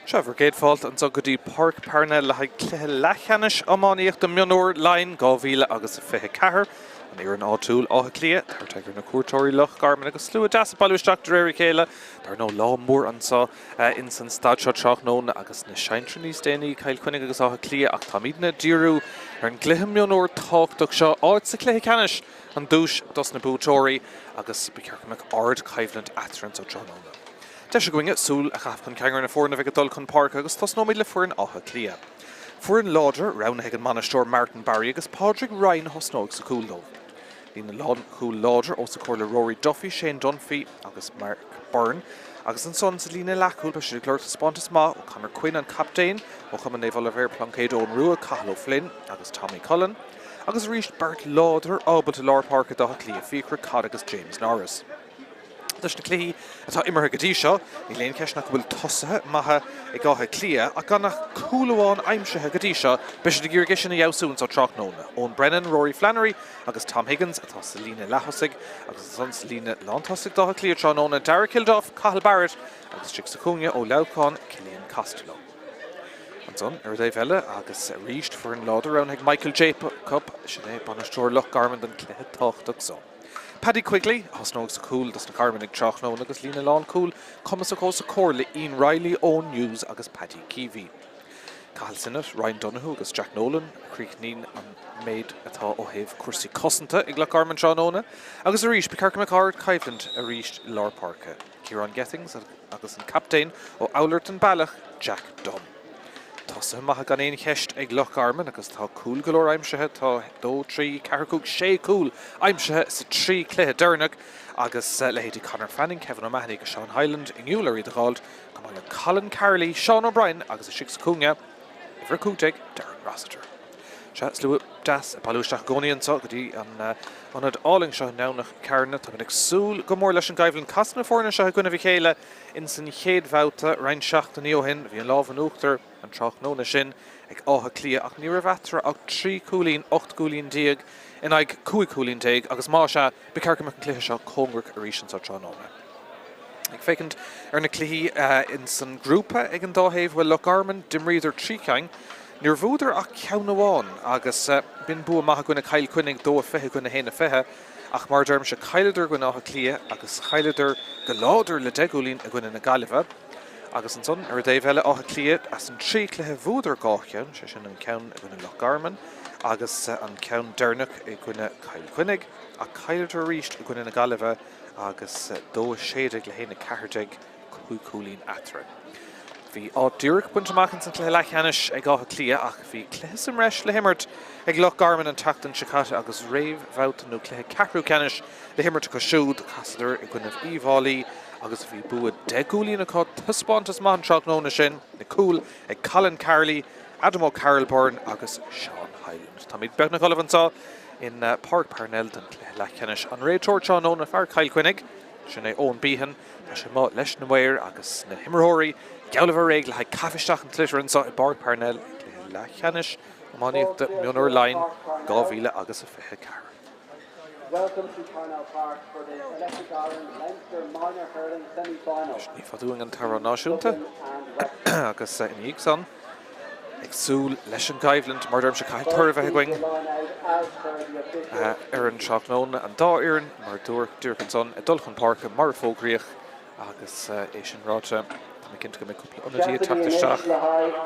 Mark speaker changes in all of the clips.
Speaker 1: Sea, bhur gcéad fáilte anso go dtí Páirc Parnell le haghaidh cluiche leathcheannais iománaíochta mionúr Laighean 2024. An fhoireann áitiúil, Áth Cliath, ag tabhairt aghaidh ar na cuairteoirí Loch Garman agus slua deas ag bailiú isteach de réir a chéile. Dar ndóigh, lá mór anso ins an staid seo tráthnóna agus na sinsir níos déanaí, Cill Chainnigh agus Áth Cliath ach táimidne ag díriú ar an gcluiche mionúr tábhachtach seo, áit sa chluiche ceannais, an duais dos na buaiteoirí agus ba cheart go mbeadh ard-choimhlint eatarthu anso tráthnóna. Deis againne súil a chaitheamh chun cinn ar na foirne a bheidh ag dul chun páirce agus tosnóimid le foireann Átha Cliath. Foireann láidir roghnaithe ag an mbainisteoir Martin Barry agus Pádraig Ryan a thosnóidh sa chúl dóibh. Líne lánchúil láidir os a comhair le Rory Duffy, Shane Dunphy agus Mark Byrne agus ansan sa líne leathchúil beidh siad ag lorg taispeántas maith ó Conor Quinn, an captaen ó Chumann Naomh Oilibhéar Pluincéid, Eoin Rua, Cathal O'Flynn agus Tommy Cullen agus arís beirt láidir ábalta lár páirce d'Áth Cliath, Fiachra Codd agus James Norris. Leis na cluichí atá imeartha go dtí seo, níl aon cheist ach go bhfuil tosaithe maithe ag Áth Cliath ach gan ach cúl amháin aimsithe go dtí seo, beidh siad ag iarraidh é sin a fheabhsú anso tráthnóna. Eoin Brennan, Rory Flannery agus Tom Higgins atá sa líne leath-thosaigh agus ansan sa líne lán-tosaigh d'Áth Cliath tráthnóna, Darragh Kilduff, Cathal Barrett agus istigh sa chúinne ó Leamhcán, Cillian Costello. Ansan ar an dtaobh eile agus arís foireann láidir roghnaithe ag Michael Jacob, sin é bainisteoir Loch Garman don chluiche tábhachtach so. Paddy Quigley a thosnóidh sa chúl dos na Carmanaigh tráthnóna agus líne lánchúil cumasach os a comhair le Ian Reilly, Eoin Hughes agus Paddy Keavy. Cathal Sinnott, Ryan Donoghue agus Jack Nolan a chríochnaíonn an méid atá ó thaobh cúrsaí cosanta ag Loch Garman tráthnóna agus arís ba cheart go mbeadh ard-choimhlint arís i lár páirce. Ciarán Gethings agus an captaen ó Oulart an Bealach, Jack Dunne. Tosaithe maithe gan aon cheist ag Loch Garman agus tá cúil go leor aimsithe, tá 2, 3, 4, 5, 6 cúl aimsithe sa trí chluiche deireanach agus leithéidí Conor Fanning, Kevin O'Mahony agus Seán Hyland inniúil ar iad a dh'fháilt, chomh maith le Colin Carley, Seán O'Brien agus istigh sa chúinne, uimhir 15, Darren Rossiter. Sea, slua deas ag bailiú isteach i gcónaí anseo go dtí an ionad álainn seo i nDomhnach Cearna. Táimid ag súil go mór leis an gcoimhlint. Casadh na foirne seo i gcoinnibh a chéile Ins an chéad bhabhta, roinnt seachtainí ó shin, bhí an lámh in uachtar an tráthnóna sin ag Áth Cliath ach ní raibh eatarthu ach 3 chúilín, 18 gcúilín in aghaidh 15 cúilín agus más ea, ba cheart go mbeadh an cluiche seo cóngarach arís anso tráthnóna. Ag féachaint ar na cluichí ins an grúpa ag an dá thaobh, bhuel, Loch Garman, d'imríodar 3 cheann, níor bhuadar ach ceann amháin agus b'in bua maith i gcoinne Chill Chainnigh, 2-20 i gcoinne 1-20. Ach mar a deirimse, chailleadar i gcoinne Átha Cliath agus chailleadar go láidir le 10 gcúilín i gcoinne na Gaillimhe. Agus ansan, ar an dtaobh eile, Áth Cliath, as an trí chluiche bhuadar dhá cheann, sé sin an ceann i gcoinne Loch Garman agus an ceann deireanach i gcoinne Chill Chainnigh, ach chailleadar arís i gcoinne na Gaillimhe agus 2-16 le 1-14. 5 chúilín eatarthu. Bhí áit díreach bainte amach ins an chluiche leathcheannais ag Áth Cliath ach bhí cluiche sa mbreis le himirt ag Loch Garman an tseachtain seo caite agus réamhbhabhta nó cluiche ceathrú ceannais le himirt acu siúd. Chasadar i gcoinnibh Uíbh Fhailí agus bhí bua 10 gcúilín acu. Taispeántas maith an tráthnóna sin, na cúil ag Colin Carley, Adam O'Carroll Byrne agus Seán Hyland. Táimid beagnach ullamh anseo in Páirc Parnell don chluiche leathcheannais. An réiteoir tráthnóna, fear Chill Chainnigh, sin é Eoin Behan. Tá sé amuigh leis na maoir agus na himreoirí geall le bheith réidh le haghaidh caitheamh isteach an tsliotair anseo i bPáirc Parnell i gcluiche leathcheannais iománaíochta mionúr Laighean 2024. Anois ní fada uainn an t-amhrán náisiúnta agus ina dhiaidh san, Ag súil leis an gcoimhlint, mar a deirimse, caithfidh toradh a bheith againn ar an tráthnóna. An dá fhoireann, mar a dúradh díreach ansan, ag dul chun páirce mar a fógraíodh agus é sin ráite, tá mé cinnte go mbeidh cúpla ionadaí ag teacht isteach.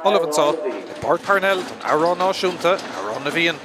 Speaker 1: Ullamh anso i bPáirc Parnell don amhrán náisiúnta, Amhrán na bhFiann.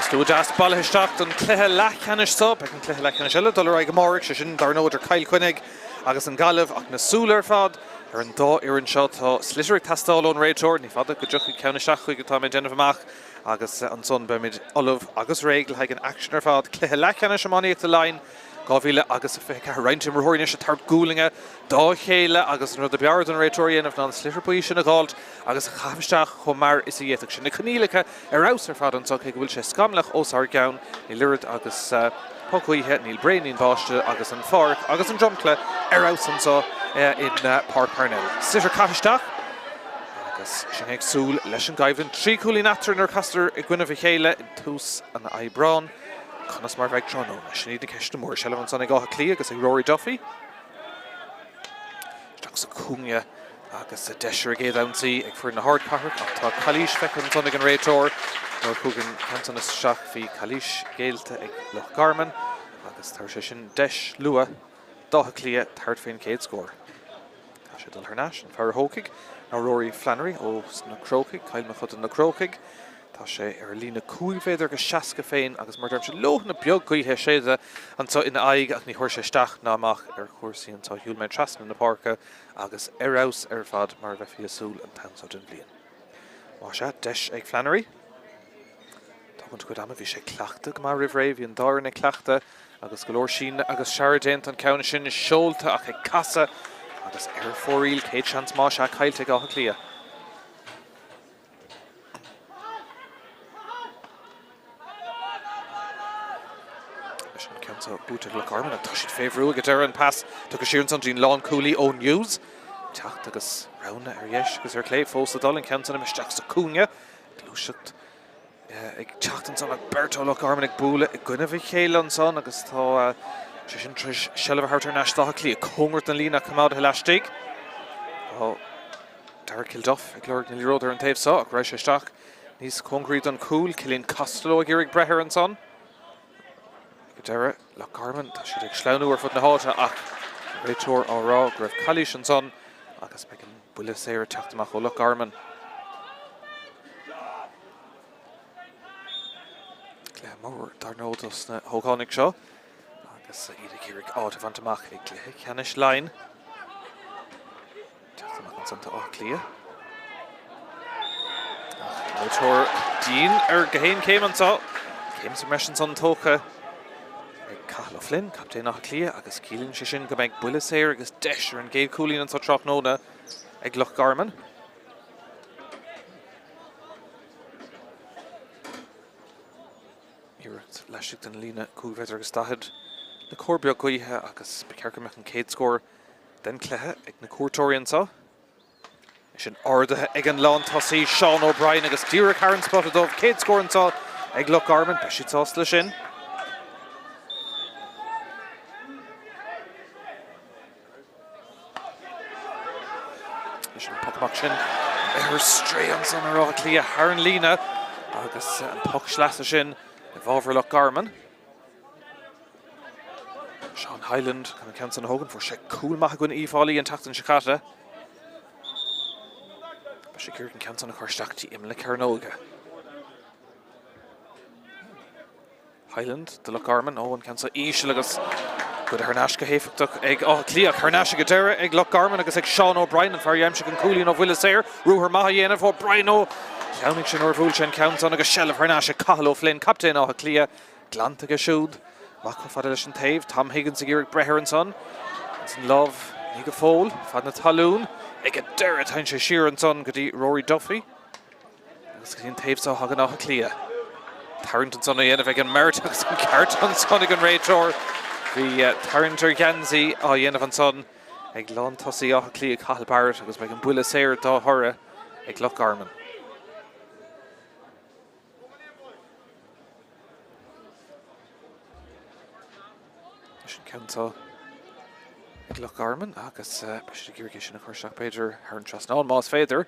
Speaker 1: Slua deas bailithe isteach don chluiche leathcheannais seo. Beidh an cluiche leathcheannais eile ag dul ar aghaidh amárach, sé sin dar ndóigh idir Cill Chainnigh agus an Ghaillimh ach na súile ar fad ar an dá fhoireann seo. Tá sliotar ag teastáil ón réiteoir, ní fada go dtiocfaidh ceann isteach chuige tá mé ag déanamh amach agus ansan beimid ullamh agus réidh le haghaidh an aicsin ar fad. Cluiche leathcheannais iománaíochta Laighean 2000 agus 24. Roinnt imreoirí anois ag tabhairt gualainne dá chéile agus an rud ab fhearr don réiteoir a dhéanamh ná an sliotar buí sin a dh'fháilt agus a chaitheamh isteach chomh mear is a d'fhéadfadh sé. Na coinníollacha ar fheabhas ar fad anseo, cé go bhfuil sé scamallach os ár gceann, níl oiread agus puth gaoithe, níl braoinín báistí agus an pháirc agus an dromchla ar fheabhas anseo in Páirc Parnell. Sliotar caite isteach agus sinn ag súil leis an gcoimhlint. 3 chúilín eatarthu nuair a chasadar i gcoinnibh a chéile i dtús an Aibreáin. Conas mar a bheidh tráthnóna? Sin iad na ceisteanna móra. Seilbh ansan ag Áth Cliath agus ag Rory Duffy. Isteach sa chúinne agus deis ar an gcéad ionsaí ag foireann na hardchathrach ach tá calaois feicthe ansan ag an réiteoir. Nuair a chuaigh an ceann san isteach bhí calaois géillte ag Loch Garman agus tabharfaidh sé sin deis luath d'Áth Cliath tabhairt faoin chéad scór. Tá sé ag dul thar n-ais, an fear a thógfaidh ná Rory Flannery ó na Crócaigh, Cill Mochuda na Crócaigh. Tá sé ar líne 5 mhéadar agus 60 féin agus mar a deirimse leoithne beag gaoithe ag séideadh anseo ina aghaidh ach ní chuirfidh sé isteach ná amach ar chúrsaí anseo. Shiúil mé trasna na páirce agus ar fheabhas ar fad mar a bheifí ag súil an t-am seo den bhliain. Más ea, deis ag Flannery. Tógaint a chuid ama, bhí sé ag cleachtadh go maith roimh ré, bhí an dá fhoireann ag cleachtadh agus go leor síneadh agus searradh déanta, an ceann sin seolta ach ag casadh agus ar fóraoil, céad seans más ea caillte ag Áth Cliath. Leis an ceann seo buaite ag Loch Garman ach tá siad fé bhrú ag an deireadh, an pas tugtha siar ansan dtí'n lánchúlaí Eoin Hughes. Teacht agus roghanna ar dheis agus ar chlé fós ag dul an ceann san isteach sa chúinne. Gluaiseacht ag teacht ansan ach beirt ó Loch Garman ag bualadh i gcoinnibh a chéile ansan agus tá sé sin tar éis seilbh a thabhairt thar n-ais d'Áth Cliath. Cóngarach don líne ach coimeádaithe laistigh. Tá Darragh Kilduff ag lorg na liathróide ar an taobh seo ach raghaidh sé isteach níos cóngaraí don chúl. Cillian Costello ag iarraidh breith air ansan. Ag an deireadh, Loch Garman, tá siad ag sleamhnú ar fud na háite ach an réiteoir á rá go raibh calaois ansan agus beidh an buille saor ag teacht amach ó Loch Garman. Cluiche mór dar ndóigh dos na hógánaigh seo agus iad ag iarraidh áit a bhaint amach i gcluiche ceannais Laighean. Teacht amach ansan do Áth Cliath. Ach an réiteoir dian ar gach aon chéim anseo. Céim sa mbreis ansan tógtha ag Cathal O'Flynn, captaen Átha Cliath, agus ciallaíonn sé sin go mbeidh buille saor agus deis ar an gcéad chúilín anseo tráthnóna ag Loch Garman. Iarracht laistigh den líne 5 mhéadar agus 40 le cor beag gaoithe agus ba cheart go mbeadh an chéad scór den chluiche ag na cuairteoirí anseo. É sin ardaithe ag an lántosaí Seán O'Brien agus díreach thar an spota dubh. Céad scór anseo ag Loch Garman. Beidh siad sásta leis sin. Leis an poc amach sin ar strae ansan ar Áth Cliath thar an líne agus an poc sleasa sin i bhfabhar Loch Garman. Seán Hyland chun an ceann san a thógaint. Fuair sé cúl maith i gcoinne Uíbh Fhailí an tseachtain seo caite. Beidh sé ag iarraidh an ceann san a chur isteach dtí imeall na cearnóige. Hyland do Loch Garman. Ó, an ceann seo íseal agus goidte thar n-ais go héifeachtach ag Áth Cliath. Thar n-ais ag an deireadh ag Loch Garman agus ag Seán O'Brien, an fear a d'aimsigh an cúilín ó bhuille saor. Ruathar maith a dhéanamh. O'Brien ó shleamhnaigh sé nuair a bhuail sé an ceann san agus seilbh thar n-ais ag Cathal O'Flynn, captaen Átha Cliath. Glanta aige siúd. Amach chomh fada leis an taobh. Tom Higgins ag iarraidh breith air ansan. Ins an lámh, ní go fóill. Fad na talún. Ag an deireadh téann sé siar ansan go dtí Rory Duffy. Agus go dtí an taobh seo thagann Áth Cliath. Tarraingt ansan á dhéanamh ag an mbeirt agus an ceart ansan ag an réiteoir. Bhí tarraingt ar gheansaí á dhéanamh ansan ag lántosaí Átha Cliath, Cathal Barrett, agus beidh an buille saor dá thoradh ag Loch Garman. Leis an ceann seo ag Loch Garman agus beidh siad ag iarraidh é sin a chur isteach b'fhéidir thar an trasnán más féidir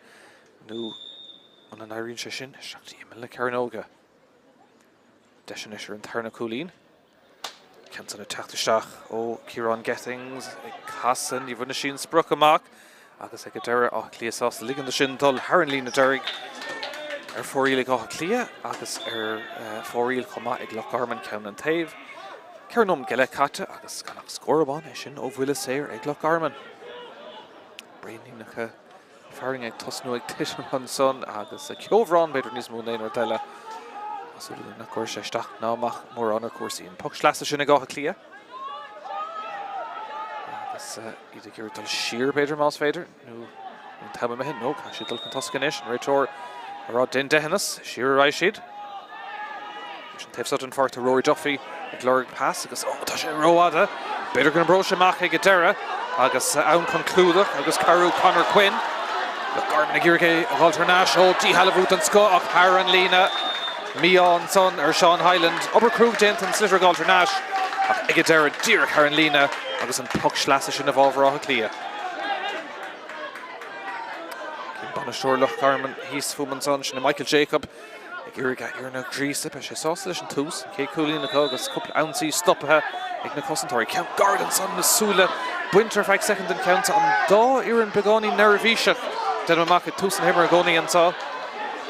Speaker 1: nó muna n-éiríonn sé sin isteach dtí imeall na cearnóige. Deis anois ar an tarna cúilín. Ceann san ag teacht isteach ó Ciarán Gethings ag casadh, ní bhainfidh sí an sprioc amach agus ag an deireadh Áth Cliath sásta ligean dó sin dul thar an líne deiridh. Ar fóraoil ag Áth Cliath agus ar fóraoil chomh maith ag Loch Garman ceann an taobh. 4 nóiméad go leith caite agus gan ach scór amháin, é sin ó bhuille saor ag Loch Garman. Braoiníneacha fearthainne ag tosnú ag titim ansan agus ceobhrán b'fhéidir níos mó ná aon rud eile. Cosúil nach gcuirfidh sé isteach ná amach mórán ar chúrsaí. An poc sleasa sin ag Áth Cliath agus iad ag iarraidh dul siar b'fhéidir más féidir. Nó an t-am imithe? Nó caithfidh siad dul chun tosaigh anois. An réiteoir ag rá déan deithneas. Siar ar aghaidh siad. Leis an taobh seo den pháirc tá Rory Duffy ag lorg pas agus ó tá sé rófhada. B'fhéidir go n-oibreoidh sé amach ag an deireadh agus ann chun clúdach agus cabhrú Conor Quinn. Loch Garman ag iarraidh é a dhul thar n-ais ó díshealbhú den scoth ach thar an líne. Mí-ádh ansan ar Seán Hyland. Obair cruaidh déanta an sliotar a dhul thar n-ais ach ag an deireadh díreach thar an líne agus an poc sleasa sin i bhfabhar Átha Cliath. Cén bainisteoir Loch Garman thíos fúm ansan, sin é Michael Jacob ag iarraidh a fhoireann a ghríosadh. Beidh sé sásta leis an tús, an chéad chúilín acu agus cúpla ionsaí stoptha ag na cosantóirí. Ceann gairid ansan, na súile bainte ar feadh soicind den cheann seo. An dá fhoireann beagáinín neirbhíseach, déanaim amach ag tús na himeartha i gcónaí anseo.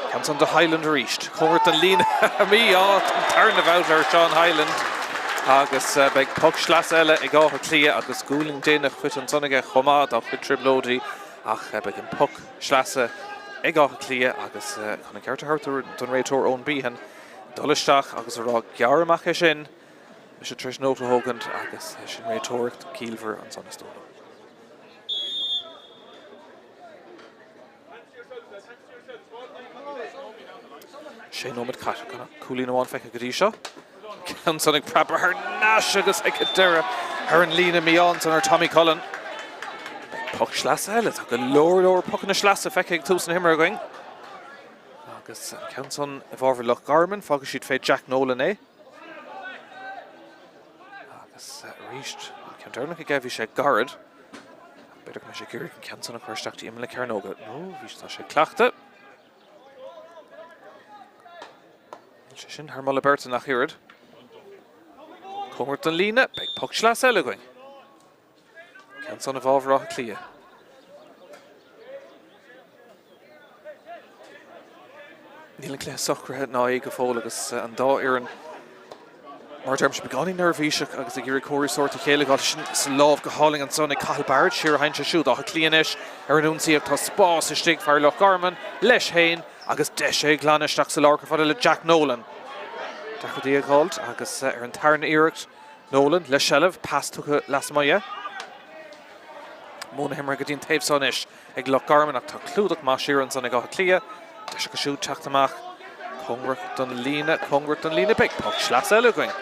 Speaker 1: Ceann san do Hyland arís. Cóngarach don líne. Mí-ádh an tarna babhta ar Seán Hyland agus beidh poc sleasa eile ag Áth Cliath agus gualainn déanach faighte ansan aige chomh maith dá chuid trioblóidí ach beidh an poc sleasa ag Áth Cliath agus chun an ceart a thabhairt don réiteoir Eoin Behan dul isteach agus a rá gearr amach é sin, mise tar éis nóta a thógaint agus sin réiteoireacht ciallmhar ansan is dóigh liom. Sé nóiméad caite, gan ach cúilín amháin feicthe go dtí seo. Ceann san ag preabadh thar n-ais agus ag an deireadh thar an líne mí-ádh ansan ar Tommy Cullen. Beidh poc sleasa eile, tá go leor leor pocanna sleasa feicthe ag tús na himeartha againn. Agus an ceann san i bhfabhar Loch Garman, fágfaidh siad fé Jack Nolan é. Agus arís, an ceann deireanach aige, bhí sé gairid. B'fhéidir go mbeidh sé ag iarraidh an ceann san a chur isteach dtí imeall na cearnóga. Nó bhí tá sé cleachta. Níl sé sin thar moladh beirte ach oiread. Cóngarach don líne, beidh poc sleasa eile againn. Ceann san i bhfabhar Átha Cliath. Níl an cluiche socraithe ná é go fóill agus an dá fhoireann, mar a deirimse, beagáinín neirbhíseach agus ag iarraidh cóiriú sórt a chéile. Tá sin sa lámh go hálainn ansan ag Cathal Barrett, siar a théann sé siúd. Áth Cliath anois ar an ionsaí ach tá spás istigh, fear Loch Garman leis féin agus deis é a ghlanadh isteach sa lár chomh fada le Jack Nolan. Deacair di a dh'fháilt agus ar an tarna iarracht, Nolan le seilbh, pas tugtha lasmuigh dhe. Modh na himeartha go dtí an taobh seo anois ag Loch Garman ach tá clúdach maith siar ansan ag Áth Cliath. Deis acu siúd teacht amach cóngarach don líne, cóngarach don líne. Beidh poc sleasa eile againn.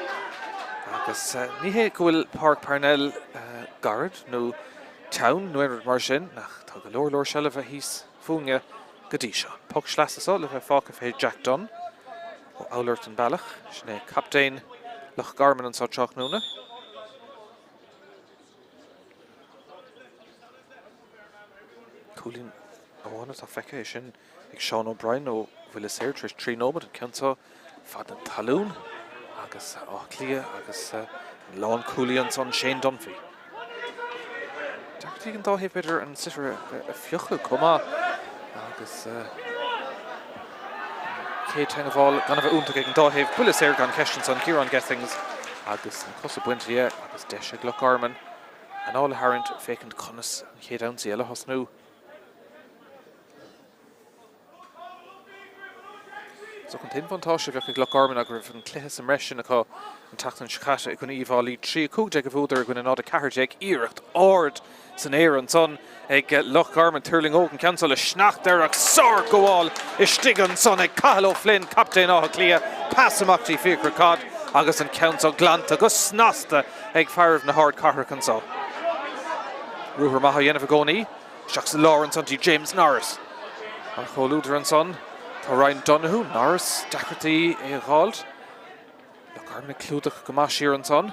Speaker 1: Agus ní hé go bhfuil Páirc Parnell gairid nó teann nó aon rud mar sin ach tá go leor leor seilbhe thíos fúinne go dtí seo. Poc sleasa seo le bheith fágtha fé Jack Dunne. Ó Oulart an Bealach, sin é captaen Loch Garman anseo tráthnóna. Cúilín amháin atá feicthe, é sin ag Seán O'Brien ó bhuille saor tar éis 3 nóiméad, an ceann seo fad na talún agus Áth Cliath agus an lánchúlaí ansan Shane Dunphy. Deacrachtaí ag an dá thaobh b'fhéidir an sliotar a phiocadh chomh maith agus an chéad teagmháil gan a bheith iontach ag an dá thaobh. Buille saor gan cheist ansan, Ciarán Gethings agus na cosa bainte dhe agus deis ag Loch Garman anáil a tharraingt féachaint conas an chéad ionsaí eile a thosnú. Is dócha an t-aon bhuntáiste a bheadh ag Loch Garman ná go raibh an cluiche sa mbreis sin acu an tseachtain seo caite i gcoinne Uíbh Fhailí. 3, 15 a bhuadar i gcoinne 0, 14. Iarracht ard san aer ansan ag Loch Garman. Tuirling Óg an ceann seo le sneachta air ach sárghabháil istigh ansan ag Cathal O'Flynn, captaen Átha Cliath. Pas amach dtí Fiachra Codd agus an ceann seo glanta go snasta ag fearaibh na hardchathrach anso. Ruathar maith á dhéanamh i gcónaí. Isteach sa lár ansan dtí James Norris. Mar chomhluadar ansan tá Ryan Donoghue, Norris, deacrachtaí é a dh'fháilt. Loch Garman ag clúdach go maith siar ansan.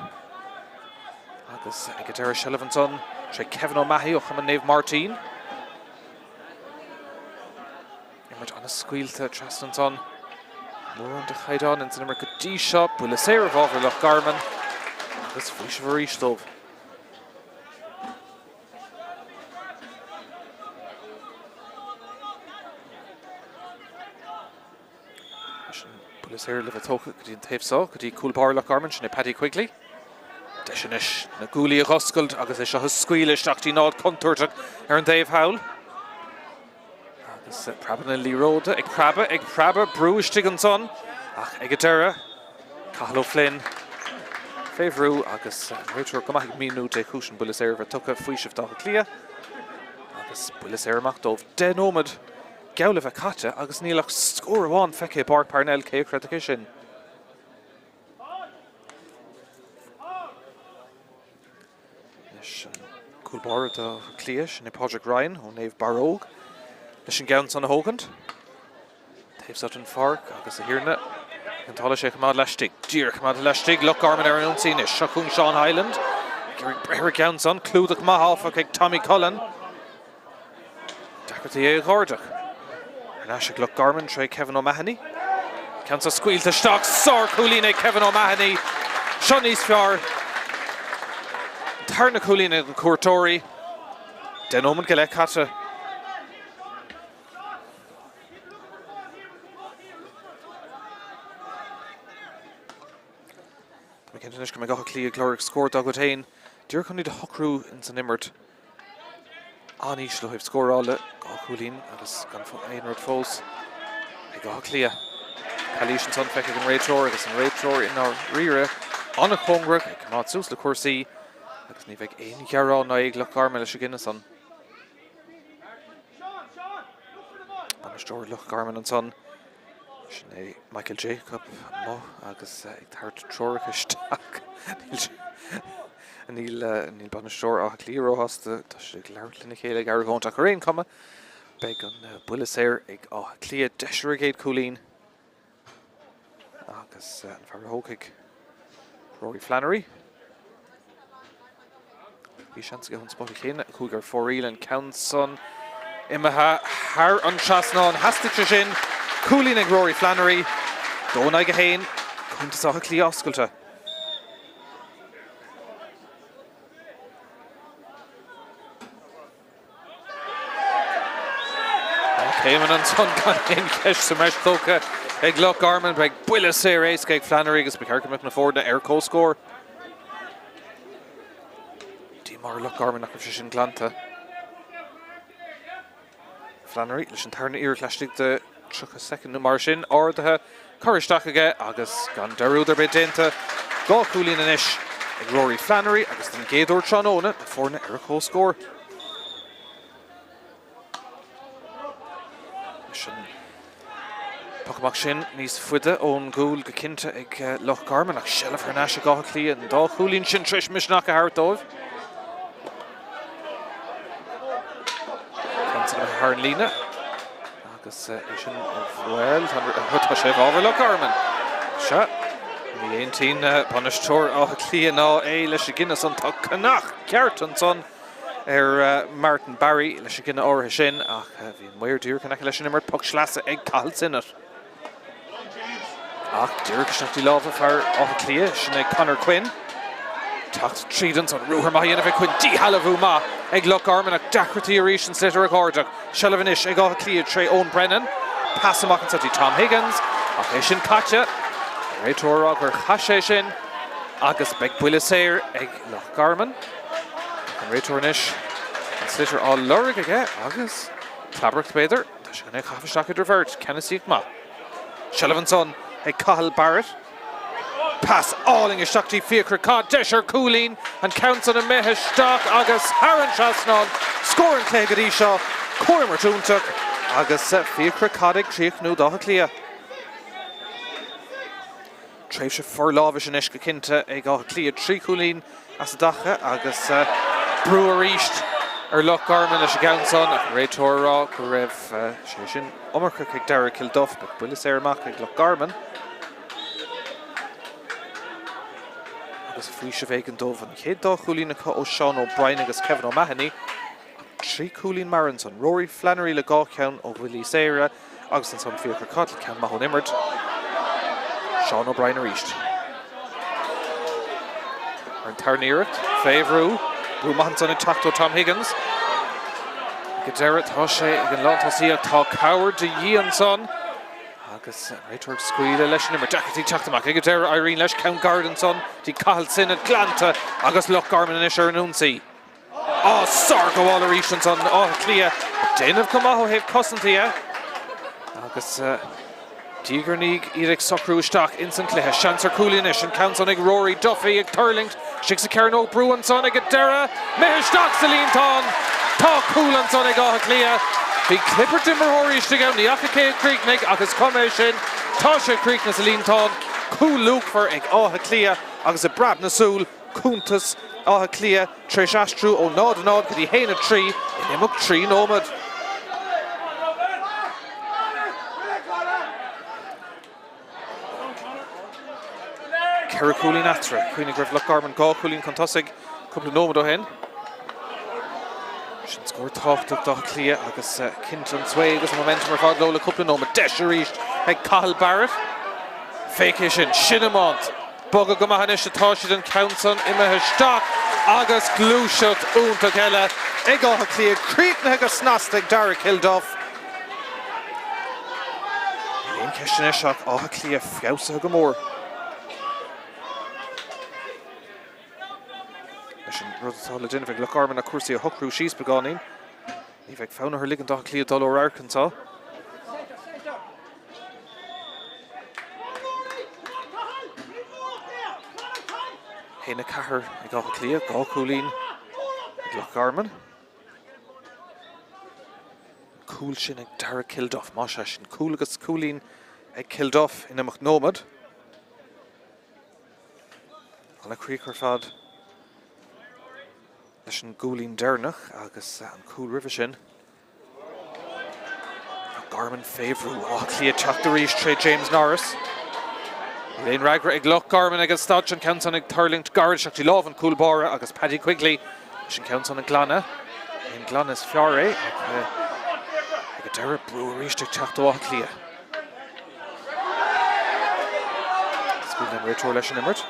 Speaker 1: Agus ag an deireadh seilbh ansan tré Kevin O'Mahony ó Chumann Naomh Máirtín. Imirt an-scaoilte trasna ansan. Mórán de chaighdeán ins an imirt go dtí seo. Buille saor i bhfabhar Loch Garman agus faoiseamh arís dóibh. Buille saor le bheith tógtha go dtí an taobh seo, go dtí cúl báire Loch Garman, sin é Paddy Quigley. Deis anois na guaillí a dh'oscailt agus é seo a scaoileadh isteach dtí an áit contúirteach ar an dtaobh thall. Agus preabann na liathróide, ag preabadh, ag preabadh, brú istigh ansan ach ag an deireadh, Cathal O'Flynn fé bhrú agus an réiteoir go maith ag míniú dé chúis an buille saor a bheith tugtha, faoiseamh d'Áth Cliath agus buille saor amach dóibh. 10 nóiméad geall le bheith caite agus níl ach scór amháin feicthe i bPáirc Parnell, cé a chreidfeadh é sin? Anois an cúl báire d'Áth Cliath, sin é Pádraig Ryan ó Naomh Barróg, leis an gceann san a thógaint. Taobh seo den pháirc agus a thiarna ag an táille sé choimeád laistigh. Díreach coimeádta laistigh, Loch Garman ar an ionsaí anois. Seo chugainn Seán Hyland. Ag iarraidh breith ar an gceann san. Clúdach maith áfach ag Tommy Cullen. Deacrachtaí éaghairdeach. Ar ais ag Loch Garman tré Kevin O'Mahony. Ceann seo scaoilte isteach. Sár-chúilín ag Kevin O'Mahony. Seo níos fearr. An tarna cúilín ag na cuairteoirí. 10 nóiméad go leith caite. Tá mé cinnte anois go mbeidh Áth Cliath ag lorg scór dá gcuid féin. Díreach chun iad a shocrú ins an imirt. An-íseal ó thaobh scórála, 2 chúilín agus gan aon rud fós ag Áth Cliath. Calaois ansan feicthe ag an réiteoir agus an réiteoir i ndáiríre an-chóngarach ag coimeád suas le cúrsaí agus ní bheidh aon ghearán ná ag Loch Garman leis an gcinneadh san. Bainisteoir Loch Garman ansan. Sin é Michael Jacob amuigh agus ag tabhairt treoracha isteach. Níl níl bainisteoir Átha Cliath róshásta, tá siad ag labhairt lena chéile ag argóint ach ar aon chuma beidh an buille saor ag Áth Cliath, deis ar a gcéad chúilín agus an fear a thógfaidh Rory Flannery. Bhí seans aige ón spota céanna, a chuaigh ar fóraoil, an ceann san imithe thar an trasnán. Theastaigh sé sin, cúilín ag Rory Flannery, 2 in aghaidh 1, cuntas Átha Cliath oscailte. Céimeanna ansan gan aon cheist sa mbreis tógtha ag Loch Garman. Beidh buille saor éasca ag Flannery agus ba cheart go mbeadh na foirne ar comhscór. Díomá ar Loch Garman nach raibh sé sin glanta. Flannery leis an tarna iarracht laistigh de 30 soicind nó mar sin, ardaithe, curtha isteach aige agus gan dearúd ar bith déanta. 2 chúilín anois ag Rory Flannery agus den gcéad uair tráthnóna na foirne ar a comhscór. Leis an poc amach sin níos faide ón gcúl go cinnte ag Loch Garman ach seilbh thar n-ais ag Áth Cliath an dá chúilín sin tar éis misneach a thabhairt dóibh. Ceann san imithe thar an líne agus é sin bhuel tá sé i bhfabhar Loch Garman. Sea, ní aontaíonn bainisteoir Átha Cliath ná é leis an gcinneadh san. Tá cnach ceart ansan ar Martin Barry leis an gcinneadh áirithe sin ach bhí an maor díreach in aice leis an imirt, poc sleasa ag Cathal Sinnott. Ach díreach isteach dtí lámha fear Átha Cliath, sin é Conor Quinn. Teacht tríd ansan, ruathar maith a dhéanamh ag Quinn, díshealbhú maith ag Loch Garman ach deacrachtaí arís an sliotar a ghairdeach. Seilbh anois ag Áth Cliath tré Eoin Brennan. Pas amach anso dtí Tom Higgins ach é sin caite. An réiteoir a rá gur chaith sé sin agus beidh buille saor ag Loch Garman. An réiteoir anois, an sliotar á lorg aige agus clabaireacht b'fhéidir. Tá sé chun é a chaitheamh isteach idir bheirt. Ceannasaíocht maith. Seilbh ansan ag Cathal Barrett. Pas álainn isteach dtí Fiachra Codd. Deis ar chúilín. An ceann san imithe isteach agus thar an trasnán. Scór an chluiche go dtí seo. Comhimirt iontach agus Fiachra Codd ag críochnú d'Áth Cliath. Tréimhse forlámhais anois go cinnte ag Áth Cliath. 3 chúilín as a dtaca agus brú arís ar Loch Garman leis an gceann san ach an réiteoir a rá go raibh sé sin iomarcach ag Darragh Kilduff. Beidh buille saor amach ag Loch Garman agus faoiseamh éigin dóibh. An chéad dá chúilín acu ó Seán O'Brien agus Kevin O'Mahony. 3 chúilín mar ansan. Rory Flannery le 2 cheann ó bhuillí saora agus ansan Fiachra Codd le ceann maith ón imirt. Seán O'Brien arís. Ar an tarna iarracht, fé bhrú. Brú maith ansan ag teacht ó Tom Higgins. Ag an deireadh tá sé ag an lántosaí ach tá cabhair de dhíth ansan. Agus an réiteoir ag scaoileadh leis an imirt. Deacrachtaí teacht amach ag an deireadh. Éiríonn leis ceann gairid ansan dtí Cathal Sinnott glanta agus Loch Garman anois ar an ionsaí. Á, sárghabháil arís ansan Áth Cliath ag déanamh go maith ó thaobh cosanta dhe. Agus diaidh ar ndiaidh iad ag socrú isteach ins an cluiche. Seans ar chúilín anois, an ceann san ag Rory Duffy ag tuirlingt istigh sa chearnóg, brú ansan ag an deireadh, imithe isteach sa líontán! Tá cúl ansan ag Áth Cliath. Bhí clibirt d'imreoirí istigh ann, ní fhaca cé a chríochnaigh ach is cuma é sin, tá sé críochnaithe sa líontán. Cúl luachmhar ag Áth Cliath agus i bpreab na súl, cuntas Átha Cliath tar éis aistriú ó 0-0 go dtí 1-3 in imeacht 3 nóiméad. Ceithre chúilín eatarthu. Cuimhnigh go raibh Loch Garman dhá chúilín chun tosaigh cúpla nóiméad ó shin. Sin scór tábhachtach d'Áth Cliath agus cinnte an sway agus an momentum ar fad leo le cúpla nóiméad. Deis arís ag Cathal Barrett. Féach é sin, sin iomáint! Bogtha go maith anois atá siad, an ceann san imithe isteach agus gluaiseacht iontach eile ag Áth Cliath, críochnaithe go snasta ag Darragh Kilduff. Níl aon cheist anois ach Áth Cliath feabhsaithe go mór. Leis an rud atá le déanamh ag Loch Garman ach cúrsaí a shocrú síos beagáinín. Ní bheidh fonn orthu ligean d'Áth Cliath dul ó radharc anseo. 1-4 ag Áth Cliath, 2 chúilín ag Loch Garman. An cúl sin ag Darragh Kilduff, más ea sin cúl agus cúilín ag Kilduff in imeacht nóiméad. An-chríoch ar fad leis an gcúilín deireanach agus an cúl roimhe sin. Loch Garman fé bhrú. Áth Cliath teacht arís tré James Norris. Níl aon fhreagra ag Loch Garman ag an staid seo, an ceann san ag tuirlingt gairid isteach dtí lámh an chúl báire agus Paddy Quigley leis an ceann san a ghlanadh. Ní an glanadh is fearr é ach ag an deireadh brú arís ag teacht ó Áth Cliath. Scaoileann an réiteoir leis an imirt.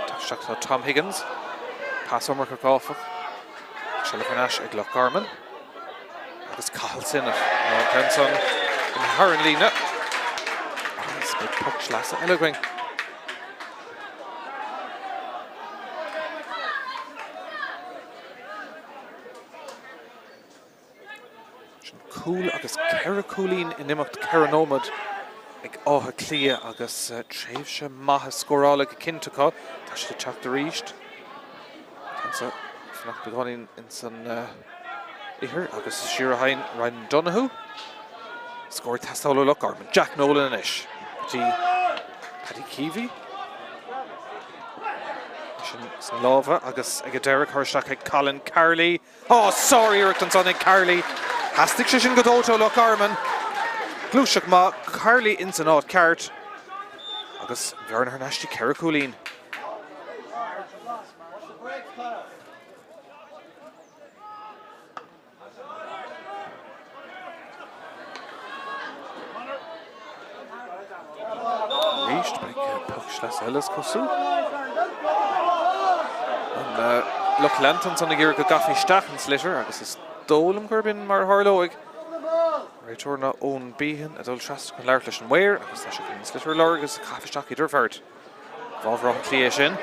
Speaker 1: Teacht isteach tá Tom Higgins. Pas iomarcach áfach. Seilbh thar n-ais ag Loch Garman. Agus Cathal Sinnott an ceann san imithe thar an líne. Agus beidh poc sleasa eile againn. Sin cúl agus ceithre cúilín in imeacht ceithre nóiméad ag Áth Cliath agus tréimhse maith scórála go cinnte acu. Tá siad ag teacht arís. Ceann ag fanacht beagáinín ins an ithir agus siar a théann Ryan Donoghue. Scór ag teastáil ó Loch Garman. Jack Nolan anois go dtí Paddy Keavy. Sin sna lámha agus ag an deireadh curtha isteach ag Colin Carley. Á, sár-iarracht ansan ag Carley. Theastaigh sé sin go dóite ó Loch Garman. Gluaiseacht maith, Carley ins an áit ceart agus an bhearna thar n-ais dtí 4 chúilín. Arís, beidh poc sleasa eile is cosúil. An lucht leanta ansan ag iarraidh go gcaithfí isteach an sliotar agus is dóigh liom gurb in mar a tharlóidh. Réiteoir ná Eoin Behan ag dul trasna chun labhairt leis an maor agus tá sé chun an sliotar a lorg agus a chaitheamh isteach idir bheirt. I bhfabhar Átha Cliath é sin.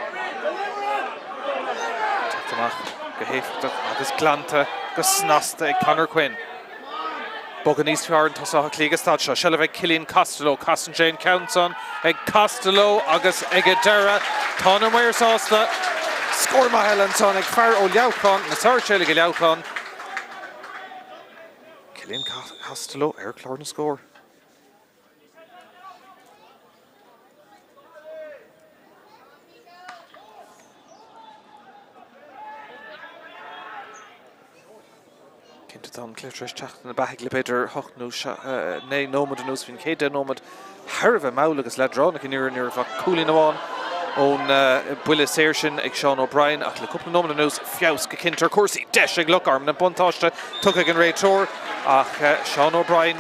Speaker 1: Teacht amach go héifeachtach agus glanta go snasta ag Conor Quinn. Bogadh níos fearr an tosaí Átha Cliath ag an staid seo. Seilbh ag Cillian Costello. Casann sé an ceann san ag Costello agus ag an deireadh tá na maoir sásta. Scór maith eile ansan ag fear ó Leamhcán, na Sáirséalaigh i Leamhcán. Cillian Costello ar chlár na scór. Cinnte tá an cluiche tar éis teacht ina beathaidh le b'fhéidir 8 nó 9 nóiméad anuas. Bhí an chéad 10 nóiméad thar a bheith mall agus leadránach i ndáiríre ní raibh ach cúilín amháin ón buille saor sin ag Seán O'Brien ach le cúpla nóiméad anuas feabhas go cinnte ar chúrsaí. Deis ag Loch Garman an buntáiste tugtha ag an réiteoir ach Seán O'Brien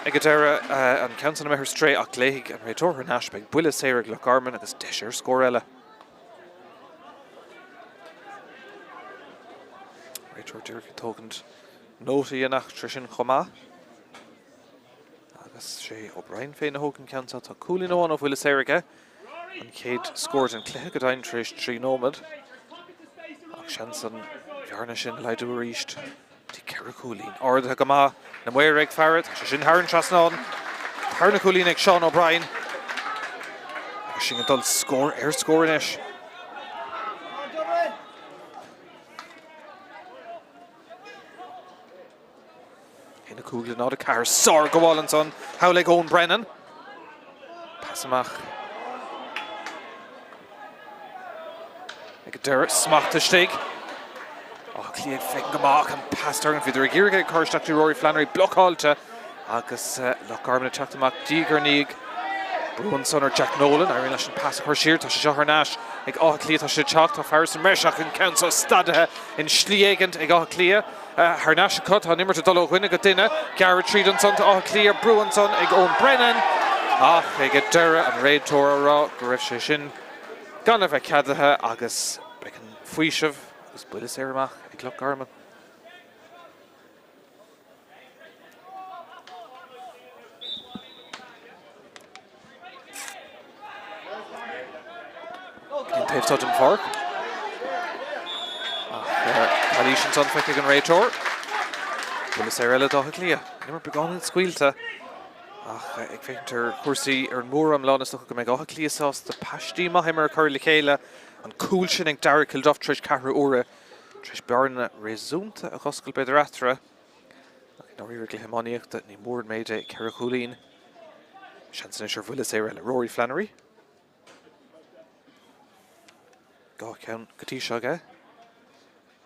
Speaker 1: Ag an deireadh, an ceann san imithe ar strae ach glaofaidh an réiteoir thar n-ais. Beidh buille saor ag Loch Garman agus deis ar scór eile. Réiteoir díreach ag tógaint nótaí den eachtra sin chomh maith. Agus sé O'Brien féin a thóg an ceann seo. Tá cúilín amháin ó bhuille saor aige. An chéad scór den chluiche go deimhin tar éis 3 nóiméad. Ach seans an bhearna sin a laghdú arís. Dtí 4 chúilín. Ardaithe go maith. Na maoir ag faire. Tá sé sin thar an trasnán. Tarna cúilín ag Seán O'Brien. Agus sinn ag dul scór ar scór anois. 1, 5 le 0, 4. Sárghabháil ansan thall ag Eoin Brennan. Pas amach ag an deireadh. Smacht istigh. Áth Cliath ag féachaint go maith ach an pas deireanach. Bhíodar ag iarraidh é a chur isteach dtí Rory Flannery. Blocáilte agus Loch Garman ag teacht amach diaidh ar ndiaidh. Brú ansan ar Jack Nolan. Éiríonn leis an pas a chur siar. Tá sé seo thar n-ais ag Áth Cliath. Tá sé ag teacht. Tá fear sa mbreis ach an ceann seo stadaithe in slí éigint ag Áth Cliath. Thar n-ais acu, tá an imirt ag dul ó dhuine go duine. Gearradh tríd ansan do Áth Cliath, brú ansan ag Eoin Brennan ach ag an deireadh an réiteoir á rá go raibh sé sin gan a bheith ceadaithe agus beidh an faoiseamh agus buille saor amach ag Loch Garman. An taobh seo den pháirc. Ach calaois ansan feicthe ag an réiteoir. Buille saor eile d'Áth Cliath. An imirt beagáinín scaoilte ach ag féachaint ar chúrsaí ar an mór-iomlán is dócha go mbeidh Áth Cliath sásta paistí maith imeartha a chur le chéile. An cúl sin ag Darragh Kilduff tar éis ceathrú uaire tar éis bearna réasúnta a dh'oscailt b'fhéidir eatarthu. Ach i ndáiríre i gcluiche iománaíochta ní mór an méid é 4 chúilín. Seans anois ar bhuille saor eile. Rory Flannery. 2 cheann go dtí seo aige.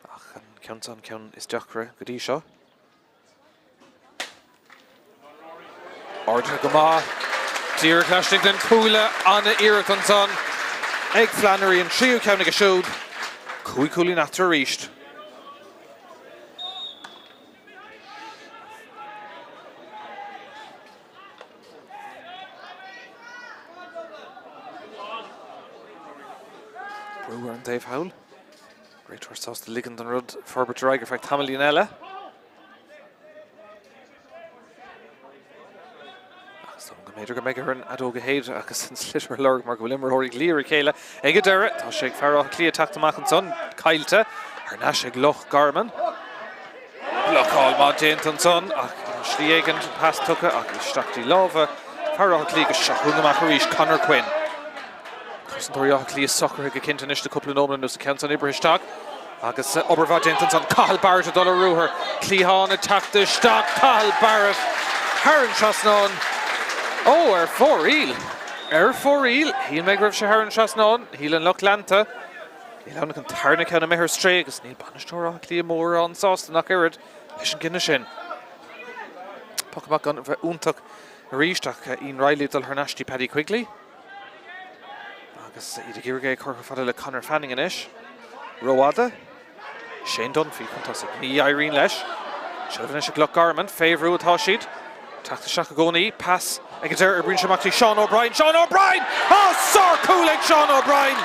Speaker 1: Ach an ceann seo an ceann is deacra go dtí seo. Ardaithe go maith. Díreach laistigh den chuaille. An-iarracht ansan ag Flannery. An tríú ceann aige siúd. 5 chúilín eatarthu arís. Brú ar an dtaobh thall. Réiteoir sásta ligean don rud forbairt ar aghaidh ar feadh tamaillín eile. Ach is dócha go mb'fhéidir go mbeidh ar an fheadóg a shéideadh agus an sliotar a lorg mar go bhfuil imreoirí ag luí ar a chéile ag an deireadh. Tá sé ag fear Átha Cliath teacht amach ansan, caillte thar n-ais ag Loch Garman. Blocáil maith déanta ansan ach i slí éigin an pas tugtha ach isteach dtí lámha fear Átha Cliath agus seo chugainn amach arís Conor Quinn. Cosantóirí Átha Cliath socraithe go cinnte anois le cúpla nóiméad anuas, an ceann san oibrithe isteach agus obair mhaith déanta ansan. Cathal Barrett ag dul ar ruathar, cliathán ag teacht isteach, Cathal Barrett thar an trasnán. Ó, ar fóraoil! Ar fóraoil! Shíl mé go raibh sé thar an trasnán, shíl an lucht leanta. Níl ann ach an tarna ceann imithe ar strae agus níl bainisteoir Átha Cliath mórán sásta nach oiread leis an gcinneadh sin. Poc amach gan a bheith iontach arís ach Ian Reilly ag dul thar n-ais dtí Paddy Quigley. Agus iad ag iarraidh é a chur chomh fada le Conor Fanning anois. Rófhada. Shane Dunphy chun tosaigh. Ní éiríonn leis. Seilbh anois ag Loch Garman. Fé bhrú atá siad. Teacht isteach i gcónaí. Pas ag an deireadh. Oibríonn sé amach dtí Seán O'Brien. Seán O'Brien! Á, sárchúl ag Seán O'Brien!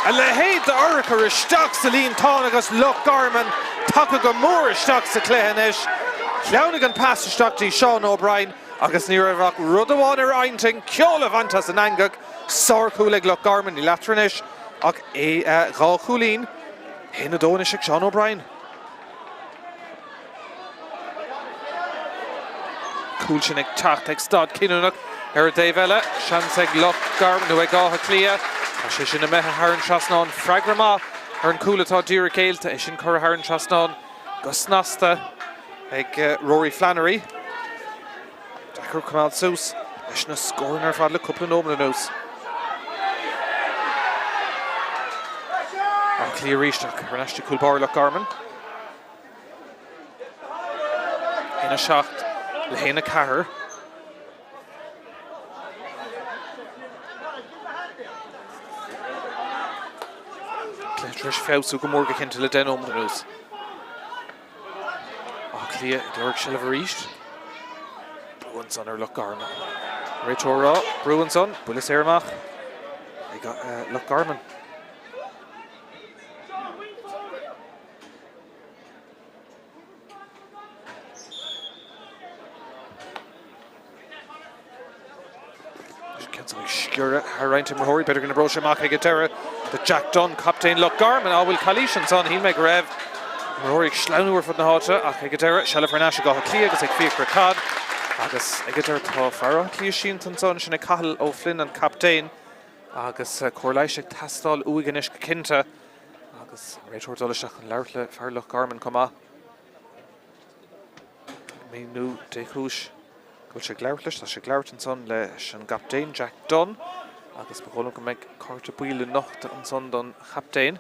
Speaker 1: A leithéid d'urchar isteach sa líontán agus Loch Garman tagtha go mór isteach sa chluiche anois. Shleamhnaigh an pas isteach dtí Seán O'Brien. Agus ní raibh ach rud amháin ar a intinn, ceol a bhaint as an eangach. Sárchúl ag Loch Garman, níl eatarthu anois ach 2 chúilín. 1-2 anois ag Seán O'Brien. Cúl sin ag teacht ag staid cinniúnach ar an dtaobh eile. Seans ag Loch Garman nó ag Áth Cliath. Tá sé sin imithe thar an trasnán. Freagra maith ar an gcúl atá díreach géillte. É sin curtha thar an trasnán go snasta. ag Rory Flannery. Deacair coimeád suas leis na scóranna ar fad le cúpla nóiméad anuas. Áth Cliath arís ach thar n-ais dtí cúl báire Loch Garman. 1 7 le 1 4. Cluiche tar éis feabhsú go mór go cinnte le 10 nóiméad anuas. Áth Cliath ag lorg seilbh arís. Brú ansan ar Loch Garman. Réiteoir á rá, brú ansan, buille saor amach ag Loch Garman. Sciorradh thar roinnt imreoirí, b'fhéidir go n-oibreoidh sé amach ag an deireadh do Jack Dunne, captaen Loch Garman. Á, bhfuil calaois ansan? Shíl mé go raibh imreoirí ag sleamhnú ar fud na háite ach ag an deireadh, seilbh thar n-ais ag Áth Cliath agus ag Fiachra Codd. Agus ag an deireadh tá fear Átha Cliath sínte ansan, sin é Cathal O'Flynn, an captaen, agus cóir leighis ag teastáil uaidh anois go cinnte. Agus an réiteoir ag dul isteach chun labhairt le fear Loch Garman chomh maith. Míniú dé chúis go bhfuil sé ag labhairt leis. Tá sé ag labhairt ansan leis an gcaptaen Jack Dunne agus ba dhóigh liom go mbeidh cárta buí le nochtadh ansan don chaptaen.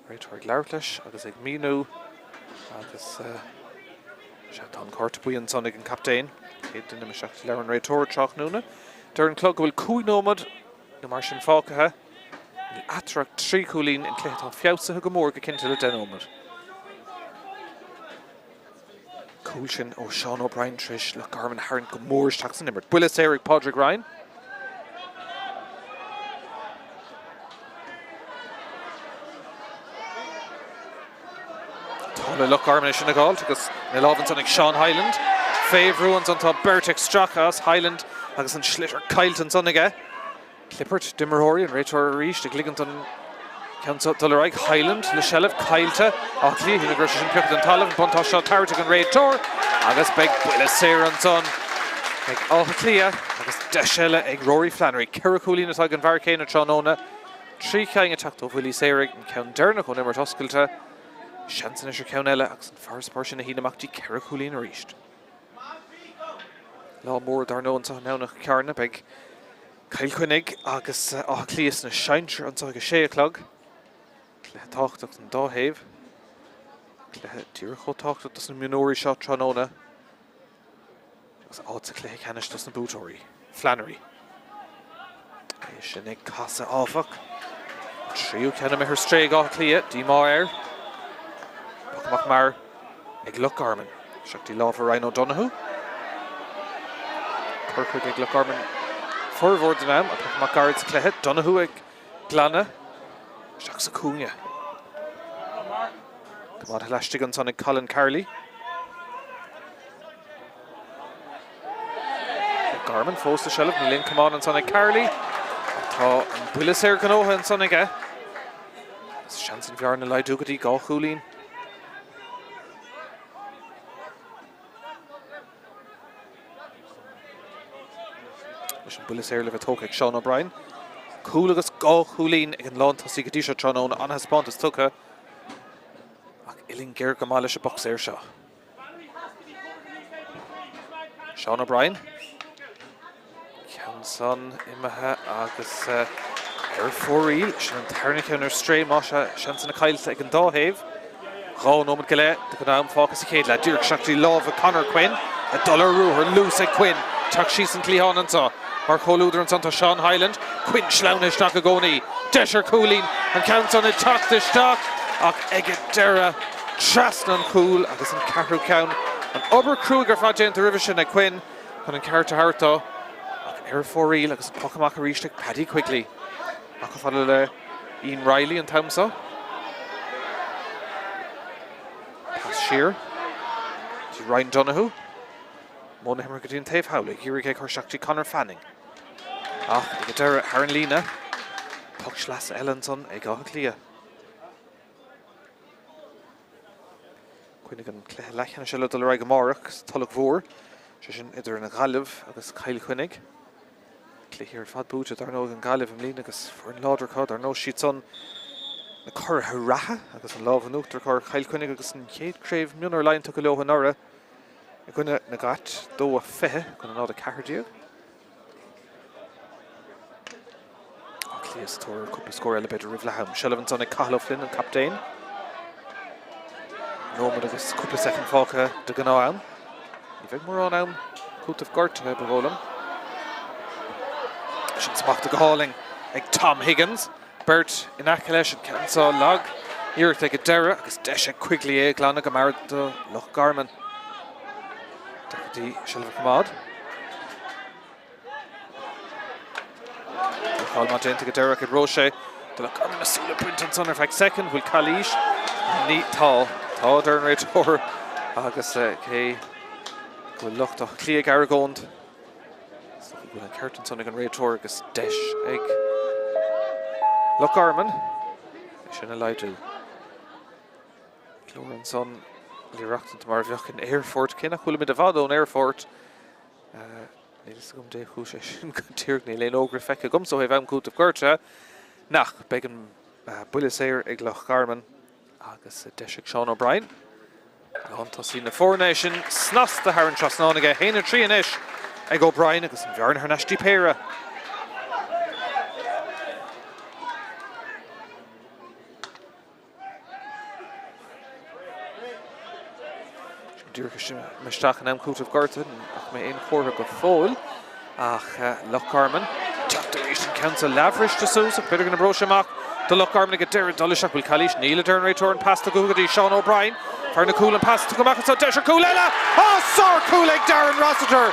Speaker 1: Réiteoir ag labhairt leis agus ag míniú agus sea tá an cárta buí ansan ag an gcaptaen. Chéad duine isteach i leabhar an réiteora tráthnóna. Deir an clog go bhfuil 5 nóiméad nó mar sin fágtha. Níl eatarthu ach 3 chúilín, an cluiche atá feabhsaithe go mór go cinnte le 10 nóiméad. Cúl sin ó Seán O'Brien tar éis Loch Garman a tharraingt go mór isteach san imirt. Buille saor ag Pádraig Ryan. Tá le Loch Garman é sin a dh'fháilt agus ina lámh ansan ag Seán Hyland. Fé bhrú ansan tá beirt ag stracadh as Hyland agus an sliotar caillte ansan aige. Clibirt d'imreoirí, an réiteoir arís ag ligint don cheann seo dul ar aghaidh. Hyland le seilbh, caillte. Áth Cliath, shíl mé go raibh sé sin pioctha den talamh, an buntáiste á tabhairt ag an réiteoir agus beidh buille saor ansan ag Áth Cliath agus deis eile ag Rory Flannery. Ceithre chúilín atá ag an bhfear céanna tráthnóna, 3 cheann ag teacht ó bhuillí saora, an ceann deireanach ón imirt oscailte. Seans anois ar cheann eile agus an farasbarr sin a shíneadh amach dtí ceithre chúilín arís. Lá mór dar ndóigh anseo i nDomhnach Cearna. Beidh Cill Chainnigh agus Áth Cliath sna sinsir anseo ag a sé a chlog. Cluiche tábhachtach don dá thaobh. Cluiche díreach chomh tábhachtach dos na mionúirí seo tráthnóna agus áit sa chluiche ceannais dos na buaiteoirí. Flannery. É sin ag casadh áfach. An tríú ceann imithe ar strae ag Áth Cliath. Díomá air. Poc amach mear ag Loch Garman. Isteach dtí lámha Ryan O'Donoghue. Cur chuige ag Loch Garman formhór den am. An poc amach gairid sa chluiche. Donoghue ag glanadh isteach sa chúinne. Coimeádtha laistigh ansan ag Colin Carley. Garman fós i seilbh, níl aon camán ansan ag Carley. Ach tá an buille saor gnóthaithe ansan aige. Seans an bhearna a laghdú go dtí 2 chúilín. Leis an buille saor le bheith tógtha ag Seán O'Brien. Cúl agus 2 chúilín ag an lántosaí go dtí seo tráthnóna. An-thaispeántas tugtha ach uillinn géar go maith leis an bpoc saor seo. Seán O'Brien. Ceann san imithe agus ar fóraoil. Sin an tarna ceann ar strae más ea seansanna caillte ag an dá thaobh. 2 nóiméad go leith de ghnáth-am fágtha sa chéad leath. Díreach isteach dtí lámha Conor Quinn. Ag dul ar ruathar. Luas ag Quinn. Teacht síos an cliathán anseo. Mar chomhluadar ansan tá Seán Hyland. Quinn sleamhnaithe isteach i gcónaí. Deis ar chúilín. An ceann san ag teacht isteach ach ag an deireadh trasna an chúil agus an ceathrú ceann. An obair cruaidh ar fad déanta roimhe sin ag Quinn chun an ceart a thabhairt dó ach ar fóraoil agus an poc amach arís ag Paddy Quigley. Amach chomh fada le Ian Reilly an t-am seo. Pas siar dtí Ryan Donoghue. Modh na himeartha go dtí an taobh thall ag iarraidh é a chur isteach dtí Conor Fanning. Ach ag an deireadh thar an líne, poc sleasa eile ansan ag Áth Cliath. Cuimhnigh an cluiche leathcheannais eile dul ar aghaidh amárach sa Tulach Mhór, sé sin idir an Ghaillimh agus Cill Chainnigh. Cluichí ar fad buaite dar ndóigh ag an Ghaillimh i mbliana agus foireann láidir acu, dar ndóigh siad san na curaithe reatha agus an lámh in uachtar acu ar Chill Chainnigh agus an chéad craobh mionúir Laighean tugtha leo anuraidh i gcoinne na gCait, 2-20 i gcoinne 0-14. Áth Cliath sa tóir ar cúpla scór eile b'fhéidir roimh leath am. Seilbh ansan ag Cathal O'Flynn, an captaen. Nóiméad agus cúpla soicind fágtha de ghnáth am. Ní bheidh mórán am cúitimh gortaithe, ba dhóigh liom. Sin smachtaithe go hálainn ag Tom Higgins. Beirt in aice leis, an ceann seo lag. Iarracht ag an deireadh agus deis ag Quigley é a ghlanadh go mear do Loch Garman. Deacrachtaí seilbh a choimeád. Blocáil maith déanta go deireadh ag Roche. Do Loch Garman na súile bainte ansan ar feadh soicind. Bhfuil calaois? Ní tá. Tá, a deir an réiteoir agus cé go bhfuil lucht Átha Cliath ag argóint. go bhfuil an ceart ansan ag an réiteoir agus deis ag Loch Garman é sin a laghdú. Glór ansan le haireachtaint mar a bheadh in aerfort, cé nach bhfuilimid i bhfad ón aerfort. Níl fhios agam dé chúis é sin go díreach, níl aon fhógra feicthe agamsa ó thaobh am cúitimh gortaithe. Nach, beidh an buille saor ag Loch Garman agus deis ag Seán O'Brien. Lántosaí na foirne é sin snasta thar an trasnán aige. 1-3 anois ag O'Brien agus an bhearna thar n-ais dtí péire. Díreach isteach in am cúitimh gortaithe, ní fhaca mé aon chomhartha go fóill ach Loch Garman teacht arís an ceann seo leathbhriste suas ach b'fhéidir go n-oibreoidh sé amach do Loch Garman ag an deireadh dul isteach bhfuil calaois níl a deir an réiteoir an pas tugtha go dtí Seán O'Brien fear na cúl an pas tugtha amach anseo deis ar cúl eile á sár-chúl ag Darren Rossiter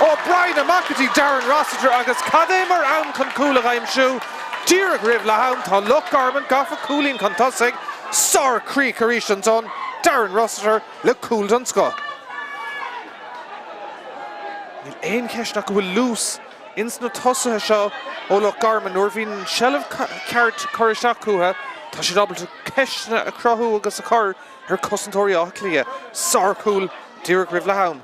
Speaker 1: O'Brien amach go dtí Darren Rossiter agus cad é mar am chun cúl a aimsiú Díreach roimh leath am, tá Loch Garman gafa cúilín chun tosaigh, sár-chríoch arís ansan, Darren Rossiter le cúl den scoth. Níl aon cheist ach go bhfuil luas ins na tosaithe seo ó Loch Garman. Nuair a bhíonn an seilbh ceart curtha isteach chucu, tá siad ábalta ceisteanna a chruthú agus a chur ar chosantóirí Átha Cliath. Sár-chúl díreach roimh leath am.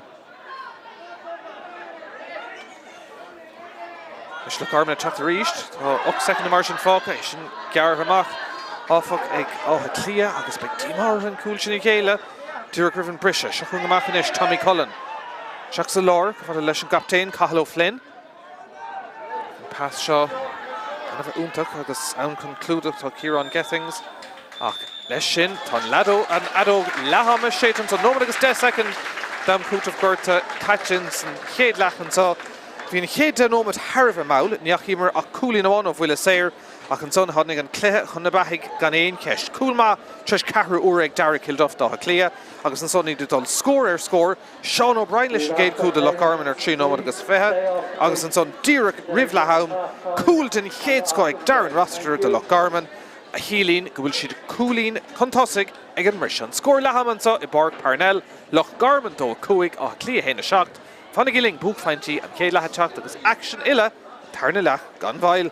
Speaker 1: Anois Loch Garman ag teacht arís. Tá 8 soicind mar sin fágtha. É sin gearrtha amach, áfach, ag Áth Cliath agus beidh díomá orthu an cúl sin a ghéilleadh díreach roimh an briseadh. Seo chugainn amach anois Tommy Cullen. Isteach sa lár, chomh fada leis an gcaptaen, Cathal O'Flynn. An pas seo gan a bheith iontach agus ann chun clúdach tá Ciarán Gethings ach leis sin tá an leadóg, an fheadóg leath-ama séidte anso, nóiméad agus 10 soicind d'am cúitimh gortaithe caite ins an chéad leath anso. Bhí an chéad 10 nóiméad thar a bheith mall, ní fhacaíomar ach cúilín amháin ó bhuille saor ach ansan tháinig an cluiche chun na beathaigh gan aon cheist. Cúl maith tar éis ceathrú uaire ag Darragh Kilduff d'Áth Cliath agus ansan iad ag dul scór ar scór. Seán O'Brien leis an gcéad chúl do Loch Garman ar 3 nóiméad agus 20 agus ansan díreach roimh leath am, cúl den chéad scoth ag Darren Rossiter do Loch Garman a chiallaíonn go bhfuil siad cúilín chun tosaigh ag an mbriseadh. An scór leath ama anseo i bPáirc Parnell, Loch Garman 2, 5, Áth Cliath 1, 7. Fanaigí linn, buaicphointí an chéad leath ag teacht agus aicsean uile an tarna leath gan mhoill.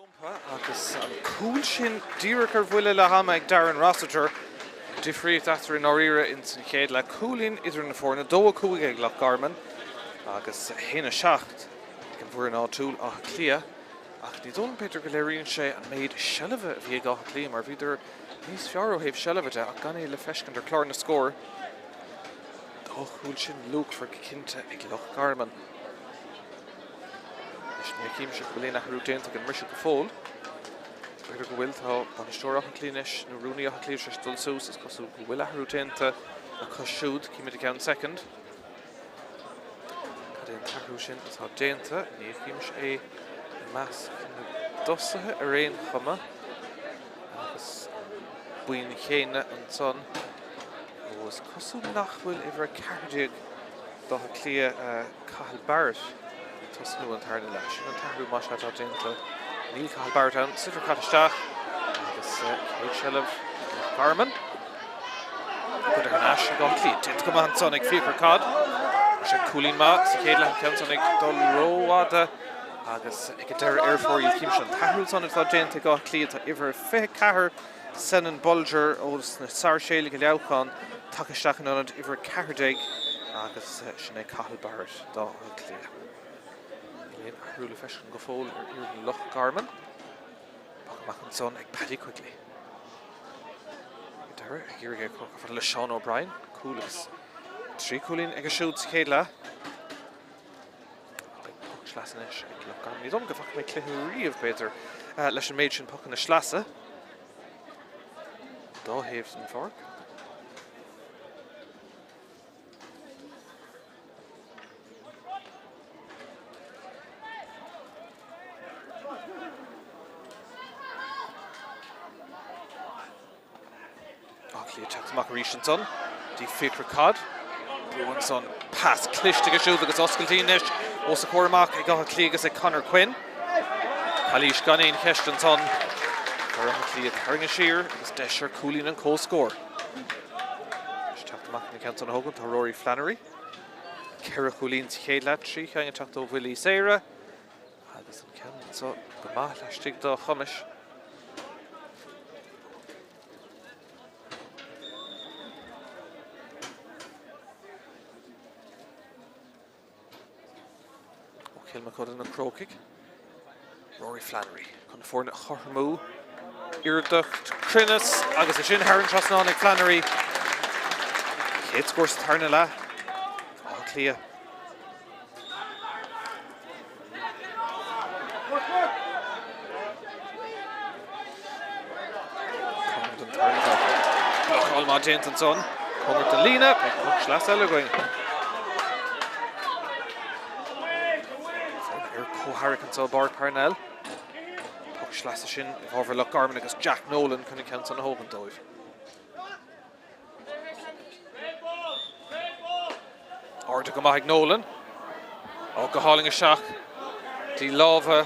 Speaker 1: Rompu agus an cúl sin díreach ar bhuille leath ama ag Darren Rossiter. Difríocht eatarthu i ndáiríre ins an chéad leath. Cúilín idir na foirne, 2-5 ag Loch Garman agus 1-7 ag an bhfoireann áitiúil, Áth Cliath. Ach ní dóigh liom b'fhéidir go léiríonn sé an méid seilbhe a bhí ag Áth Cliath mar bhíodar níos fearr ó thaobh seilbhe de ach gan é le feiscint ar chlár na scór. Dá chúl sin luachmhar go cinnte ag Loch Garman. Anois ní fheicimse go bhfuil aon athrú déanta ag an mbriseadh go fóill. B'fhéidir go bhfuil, tá bainisteoir Átha Cliath anois, nó rúnaí Átha Cliath tar éis dul suas, is cosúil go bhfuil athrú déanta acu siúd. Címid i gceann soicind. Cad é an t-athrú sin atá déanta? Ní fheicimse é i measc na dtosaithe ar aon chuma. Agus an buíon chéanna ansan. Ó, is cosúil nach bhfuil uimhir 14 d'Áth Cliath, Cathal Barrett ag tosnú an tarna leath. Sin an t-athrú más ea atá déanta. Níl Cathal Barrett ann. Sliotar caite isteach agus chéad seilbh ag Loch Garman. Curtha thar n-ais ag Áth Cliath. Déanta go maith ansan ag Fiachra Codd. Sé cúilín maith sa chéad leath an ceann san ag dul rófhada agus ag an deireadh ar fóraoil. Címse an t-athrú ansan atá déanta ag Áth Cliath. Tá uimhir 24 Senan Bolger ós na Sáirséalaigh i Leamhcán tagtha isteach in ionad uimhir 14 agus sin é Cathal Barrett d'Áth Cliath. Níl aon athrú le feiscint go fóill ar fhoireann Loch Garman. Poc amach ansan ag Paddy Quigley. Ag an deireadh, ag iarraidh é a chur chomh fada le Seán O'Brien. Cúl agus trí chúilín aige siúd sa chéad leath. Beidh poc sleasa anois ag Loch Garman. Ní dóigh liom go bhfaca mé cluiche riamh, b'fhéidir, leis an méid sin pocanna sleasa. Dá thaobh den pháirc. Áth Cliath teacht amach arís ansan. Dtí Fiachra Codd. Brú ansan. Pas cliste aige siúd agus oscailtí anois os a chomhair amach ag Áth Cliath agus ag Conor Quinn. Calaois gan aon cheist ansan. Ar Áth Cliath tarraingthe siar agus deis ar chúilín an comhscóir. Anois teacht amach na ceann san a thógann tá Rory Flannery. Ceithre chúilín sa chéad leath, trí cheann ag teacht ó bhuillí saora. Agus an ceann seo go maith laistigh dá chumais. Ó Kilmacud na Crócaigh, Rory Flannery chun na foirne a chothromú. Iarracht, cruinneas agus é sin thar an trasnán ag Flannery. Chéad scór sa tarna leath. Áth Cliath. Blocáil maith déanta ansan. Cóngarach don líne. Beidh poc sleasa eile againn. Ar comhtharrac anseo i bPáirc Parnell. Poc sleasa sin i bhfabhar Loch Garman agus Jack Nolan chun an ceann san a thógaint dóibh. Ardaithe go maith ag Nolan. Ó, go hálainn isteach dtí lámha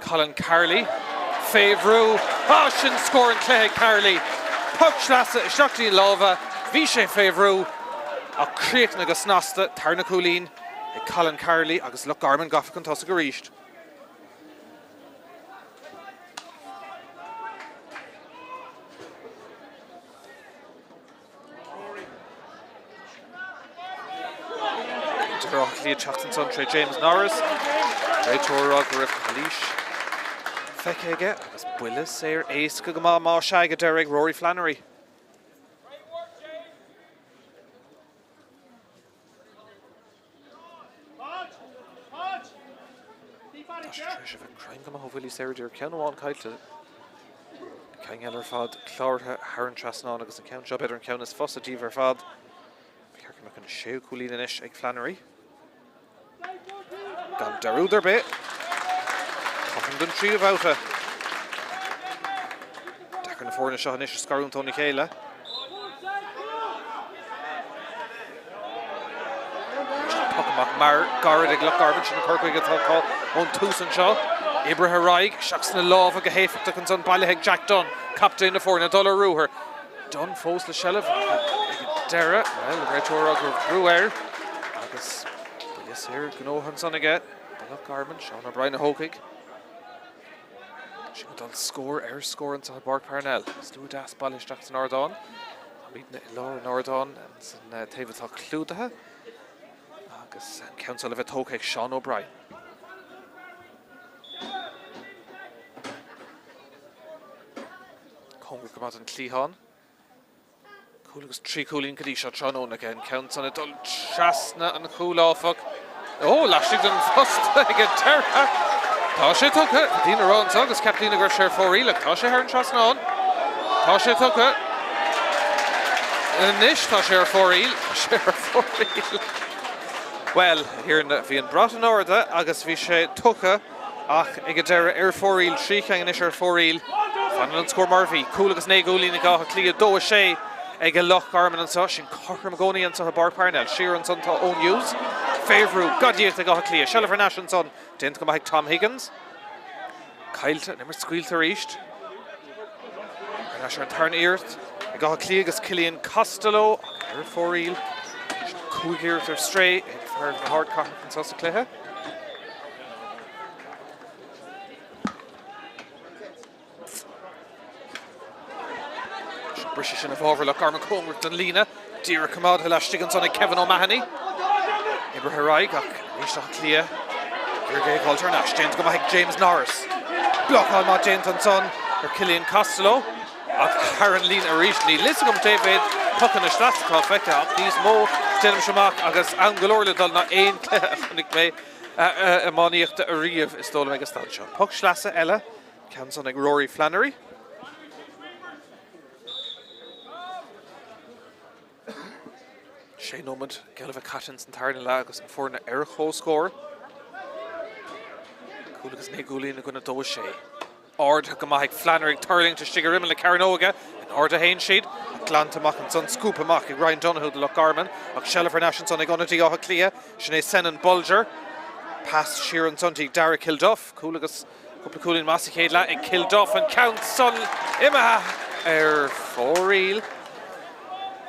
Speaker 1: Colin Carley. Fé bhrú. Ah, sin scór an chluiche ag Carley. Poc sleasa isteach dtí lámha. Bhí sé fé bhrú ach críochnaithe go snasta. Tarna cúilín ag Colin Carley agus Loch Garman gafa chun tosaigh arís. Átha Cliath teacht ansan tré James Norris. Réiteoir ag rá go raibh calaois feicthe aige agus buille saor éasca go maith más ea ag an deireadh ag Rory Flannery. Tá sé tar éis a bheith cruinn go maith ó bhuillí saora díreach ceann amháin caillte. Na cinn eile ar fad cláraithe thar an trasnán agus an ceann seo b'fhéidir an ceann is fusa díobh ar fad. Ba cheart go mbeadh an séú cúilín anois ag Flannery. Gan dearúd ar bith. Cothrom don tríú babhta. Deacair na foirne seo anois a scarúint óna chéile. Poc amach mear gairid ag Loch Garman, sin an cur chuige atá acu ón tús anseo. Oibrithe ar aghaidh, isteach sna lámha go héifeachtach ansan, bailithe ag Jack Dunne, captaen na foirne, dul ar ruathar. Dunne fós le seilbh ag an deireadh. Bhuel, an réiteoir ag rá go raibh brú air agus buille saor gnóthaithe ansan aige do Loch Garman, Seán O'Brien a thógfaidh. Sin ag dul scór ar scór anseo i bPáirc Parnell. Slua deas bailithe isteach san ardán. Táimidne i lár an ardáin san taobh atá clúdaithe agus an ceann seo le bheith tógtha ag Seán O'Brien. Cóngarach go maith don chliathán. Cúl agus 3 chúilín go dtí seo tráthnóna aige, an ceann san ag dul trasna an chúil áfach. Ó, laistigh den phosta ag an deireadh. Tá sé tugtha. Bhí daoine ag rá anseo agus cheap daoine go raibh sé ar fóraoil ach tá sé thar an trasnán. Tá sé tugtha. Anois tá sé ar fóraoil. Tá sé ar fóraoil. Bhuel, a Thiarna, bhí an brat in airde agus bhí sé tugtha. Ach ag an deireadh, ar fóraoil, 3 cheann anois ar fóraoil. Fanann an scór mar a bhí. Cúl agus 9 gcúilín ag Áth Cliath, 2, 6 ag Loch Garman anseo. Sin cothrom i gcónaí anseo i bPáirc Parnell. Siar ansan tá Eoin Hughes. Fé bhrú, gadaíocht ag Áth Cliath. Seilbh thar n-ais ansan. Déanta go maith ag Tom Higgins. Caillte, an imirt scaoilte arís. Thar n-ais ar an tarna iarracht ag Áth Cliath agus Cillian Costello ach ar fóraoil. Sin 5 iarracht ar strae ag fear na hardchathrach anseo sa chluiche. Briseadh sin i bhfabhar Loch Garman cóngarach don líne. Díreach coimeádtha laistigh ansan ag Kevin O'Mahony. Oibrithe ar aghaidh ach arís Áth Cliath ag iarraidh é a dh'fháilt thar n-ais. Déanta go maith ag James Norris. Blocáil maith déanta ansan ar Cillian Costello. Ach thar an líne arís, níl fhios agam cé mhéad pocanna sleasa atá feicthe ach níos mó, déanaimse amach, agus am go leor le dul ná aon chluiche a chonaic mé iománaíochta ariamh, is dóigh liom ag an staid seo. Poc sleasa eile, ceann san ag Rory Flannery. Sé nóiméad geall le bheith caite ins an tarna leath agus na foirne ar comhscór. Cúl agus 9 gcúilín i gcoinne 2 6. Ardaithe go maith ag Flannery ag tuirlingt istigh ar imeall na cearnóige. In airde a théann siad. Ach glanta amach ansan, scuabtha amach ag Ryan Donoghue do Loch Garman. Ach seilbh thar n-ais ansan ag ionadaí Átha Cliath. Sin é Senan Bolger. Pas siar ansan dtí Darragh Kilduff. Cúl agus cúpla cúilín maith sa chéad leath ag Kilduff. An ceann san imithe ar fóraoil.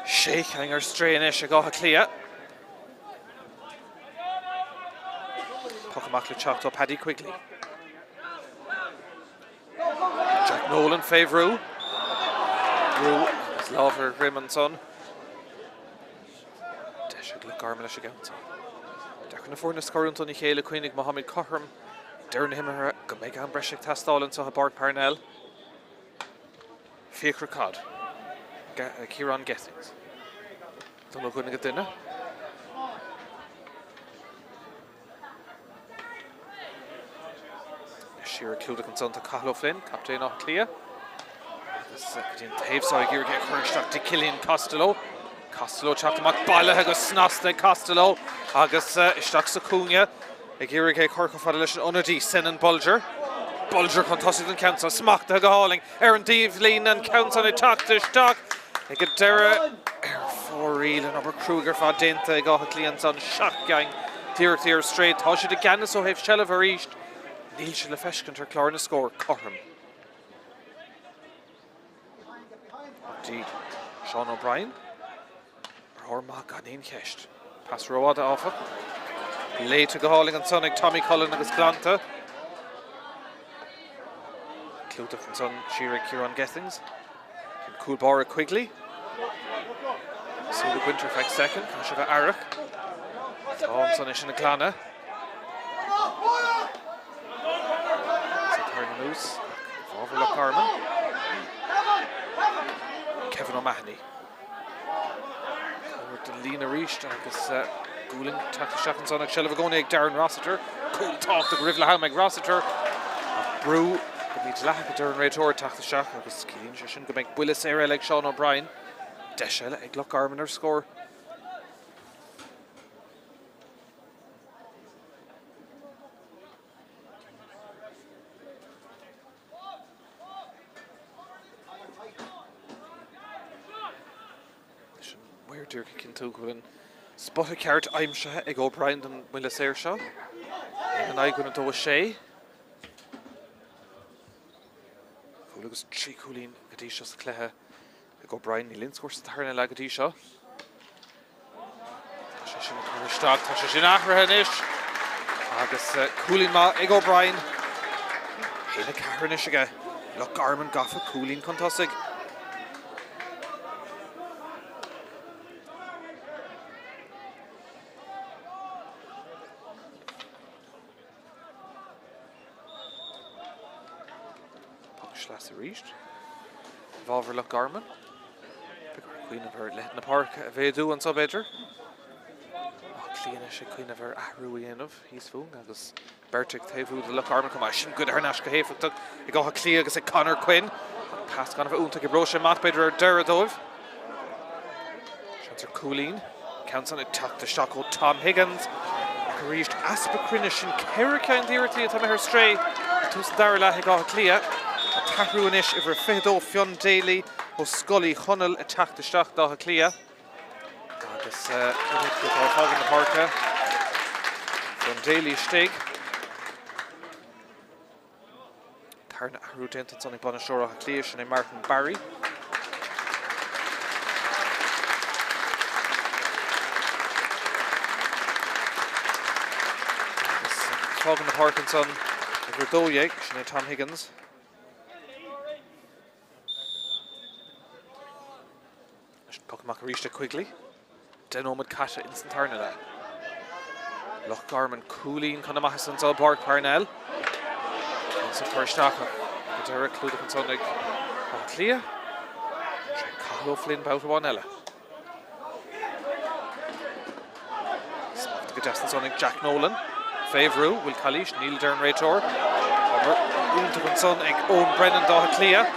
Speaker 1: Sé cheann ar strae anois ag Áth Cliath. Poc amach le teacht ó Paddy Quigley. Jack Nolan fé bhrú. Brú agus lámh ar dhroim ansan. Deis ag Loch Garman leis an gceann seo. Deacair na foirne a scarúint óna chéile, cuimhnigh má táimid cothrom ag deireadh na himeartha go mbeidh am breise ag teastáil anseo i bPáirc Parnell. Fiachra Codd. Ciarán Gethings. Dul ó dhuine go duine. Siar ag clúdach ansan tá Cathal O'Flynn, captaen Átha Cliath. Agus go dtí an taobh seo ag iarraidh é a chur isteach do Cillian Costello. Costello teacht amach bailithe go snasta ag Costello agus isteach sa chúinne ag iarraidh é a chur chomh fada leis an ionadaí Senan Bolger. Bolger chun tosaigh don cheann seo, smachtaithe go hálainn Ar an dtaobhlíne, an ceann san ag teacht isteach ag an deireadh ar fóraoil. An obair cruaidh ar fad déanta ag Áth Cliath ansan. 7 gceann d'iarrachtaí ar strae. Tá siad i gceannas ó thaobh seilbhe arís. Níl siad le feiscint ar chlár na scór. Cothrom. Dtí Seán O'Brien. Urrús maith gan aon cheist. Pas rófhada, áfach. Léite go hálainn ansan ag Tommy Cullen agus glanta. Clúdach ansan siar ag Ciarán Gethings. An cúl báire Quigley. Súil ag baint ar feadh soicind, caithfidh sé bheith aireach. Tá ansan é sin a ghlanadh. Sa tarna anuas, i bhfabhar Loch Garman. Kevin O'Mahony. Cóngarach don líne arís agus gualainn ag teacht isteach ansan ach seilbh i gcónaí ag Darren Rossiter. Cúl tábhachtach roimh leath am ag Rossiter. Ach brú go mídhleathach a deir an réiteoir ag teacht isteach agus ciallaíonn sé sin go mbeidh buille saor eile ag Seán O'Brien. Deis eile ag Loch Garman ar scór. Leis an maor díreach ag cinntiú go bhfuil an spota ceart aimsithe ag O'Brien don bhuille saor seo. In aghaidh 1, 2, 6. Cúl agus 3 chúilín go dtí seo sa chluiche ag O'Brien. Níl aon scór sa tarna leath go dtí seo. Tá sé sin ag cur isteach, tá sé sin athraithe anois agus cúilín maith ag O'Brien. 1-4 anois aige Loch Garman gafa cúilín chun tosaigh. Poc sleasa arís. I bhfabhar Loch Garman. Beidh orthu cuimhneamh ar leithead na páirce a mhéadú anseo b'fhéidir. Áth Cliath anois ag cuimhneamh ar athrú a dhéanamh thíos fúinn agus beirt ag taobhú do Loch Garman chomh maith. Sin goidte thar n-ais go héifeachtach ag Áth Cliath agus ag Conor Quinn. An pas gan a bheith iontach oibreoidh sé amach b'fhéidir ar deireadh dóibh. Seans ar cúilín. Ceann san ag teacht isteach ó Tom Higgins. Ach arís easpa cruinnis sin 4 ceann d'iarrachtaí atá imithe ar strae ag tús an dara leath ag Áth Cliath. An t-athrú anois uimhir 22 Fionn Daly ó Scoil Uí Chonaill ag teacht isteach d'Áth Cliath. Agus cén atá ag fágáil na páirce? Fionn Daly istigh. Tarna athrú déanta ansan ag bainisteoir Átha Cliath, sin é Martin Barry. Agus fágann na páirce ansan uimhir 12, sin é Tom Higgins. Leis an poc amach arís ag Quigley. 10 nóiméad caite ins an tarna leath. Loch Garman cúilín chun na maitheasa anseo i bPáirc Parnell. Ansan cur isteach ach ag an deireadh clúdach ansan ag Áth Cliath. Sé Cathal O'Flynn babhta amháin eile. Smachtaithe go deas ansan ag Jack Nolan. Fé bhrú, bhfuil calaois? Níl a deir an réiteoir. Obair iontach ansan ag Eoin Brennan d'Áth Cliath.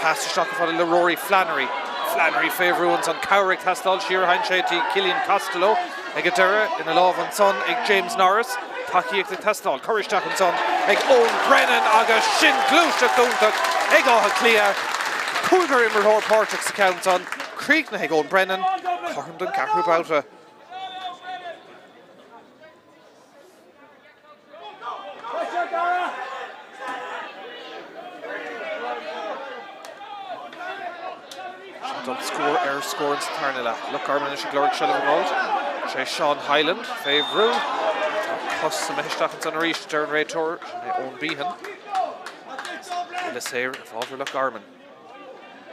Speaker 1: Pas isteach chomh fada le Rory Flannery. Flannery fé bhrú ansan. Cabhair ag teastáil. Siar a théann sé dtí Cillian Costello. Ag an deireadh, ina lámh ansan ag James Norris. Tacaíocht ag teastáil. Cur isteach ansan ag Eoin Brennan agus sin gluaiseacht iontach ag Áth Cliath. Cúigear imreoir páirteach sa cheann san. Críochnaithe ag Eoin Brennan. Cothrom don cheathrú babhta. Dul scór ar scór ins an tarna leath. Loch Garman anois ag lorg seilbh an bháid. Sé Seán Hyland fé bhrú. Tá cos imithe isteach ansan arís, deir an réiteoir. Sin é Eoin Behan. Buille saor i bhfabhar Loch Garman.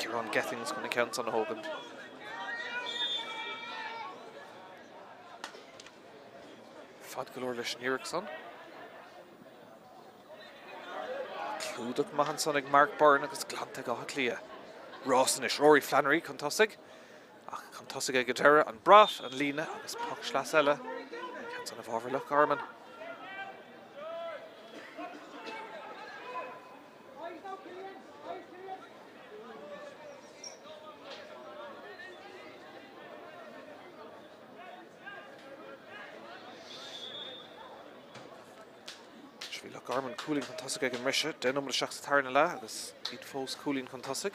Speaker 1: Ciarán Gethings chun an ceann san a thógaint. Fad go leor leis an iarracht san. Clúdach maith ansan ag Mark Byrne agus glanta ag Áth Cliath. Rás anois, Rory Flannery chun tosaigh, ach chun tosaigh ag an deireadh, an brat, an líne agus poc sleasa eile. Ceann san i bhfabhar Loch Garman. Bhí Loch Garman cúilín chun tosaigh ag an mbriseadh. 10 nóiméad isteach sa tarna leath agus iad fós cúilín chun tosaigh.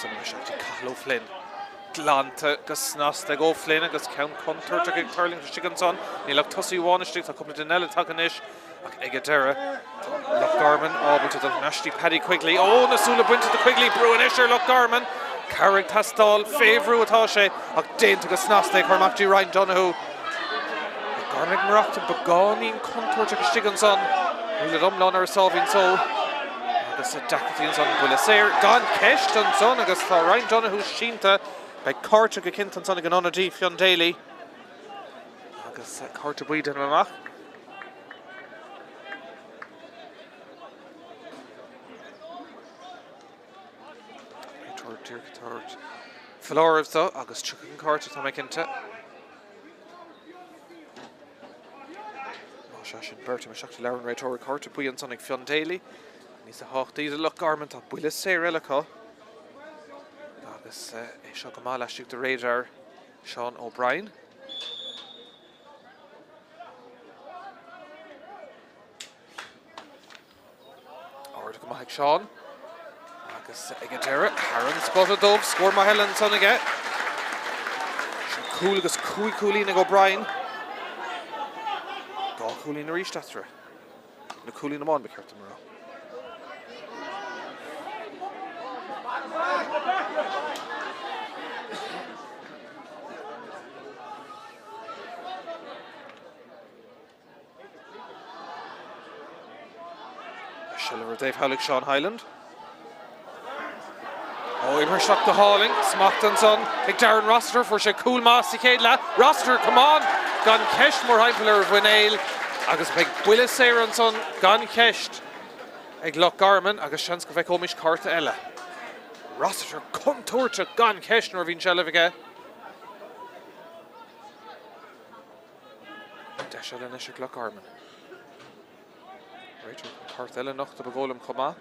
Speaker 1: Cathal O'Flynn. Glanta go snasta ag O'Flynn agus ceann contúirteach ag tuirlingt istigh ansan. Níl ach tosaí amháin istigh, tá cúpla duine eile tagtha anois. Ach ag an deireadh, tá Loch Garman ábalta dul thar n-ais dtí Paddy Quigley. Ó, na súile bainte de Quigley, brú anois ar Loch Garman. Cabhair ag teastáil, fé bhrú atá sé, ach déanta go snasta ag cur amach dtí Ryan Donoghue. Loch Garman ag maireachtaint beagáinín contúirteach istigh ansan. Níl siad iomlán ar a sáimhín só. Agus deacrachtaí ansan, buille saor gan ceist ansan agus tá Ryan Donoghue sínte. Beidh cárta go cinnte ansan ag an ionadaí Fionn Daly. Agus cárta buí déanaim amach. Tabhairt foláireamh dó agus tiocfaidh an cárta, tá mé cinnte. Más ea sin beirt isteach i leabhar an réiteora cárta buí ansan ag Fionn Daly. Níos tábhachtaí do Loch Garman tá buille saor eile acu. Agus é seo go maith laistigh de radar Seán O'Brien. Ard go maith ag Seán. Agus ag an deireadh, thar an spota dóibh, scór maith eile ansan aige. Sin cúl agus cúig chúilín ag O'Brien. Dá chúilín arís eatarthu. Nó cúilín amháin ba cheart dom a rá. Seilbh ar an dtaobh thall ag Seán Hyland. Ó, imeartha isteach go hálainn. Smacht ansan ag Darren Rossiter. Fuair sé cúl maith sa chéad leath. Rossiter, camán! Gan ceist mórthimpeall ar a mhuinéal agus beidh buille saor ansan gan cheist ag Loch Garman agus seans go bhfeicfimid cárta eile. Rossiter contúirteach gan cheist nuair a bhíonn seilbh aige. Deis eile anois ag Loch Garman. Réiteoir chun cárta eile a nochtadh ba dhóigh liom chomh maith.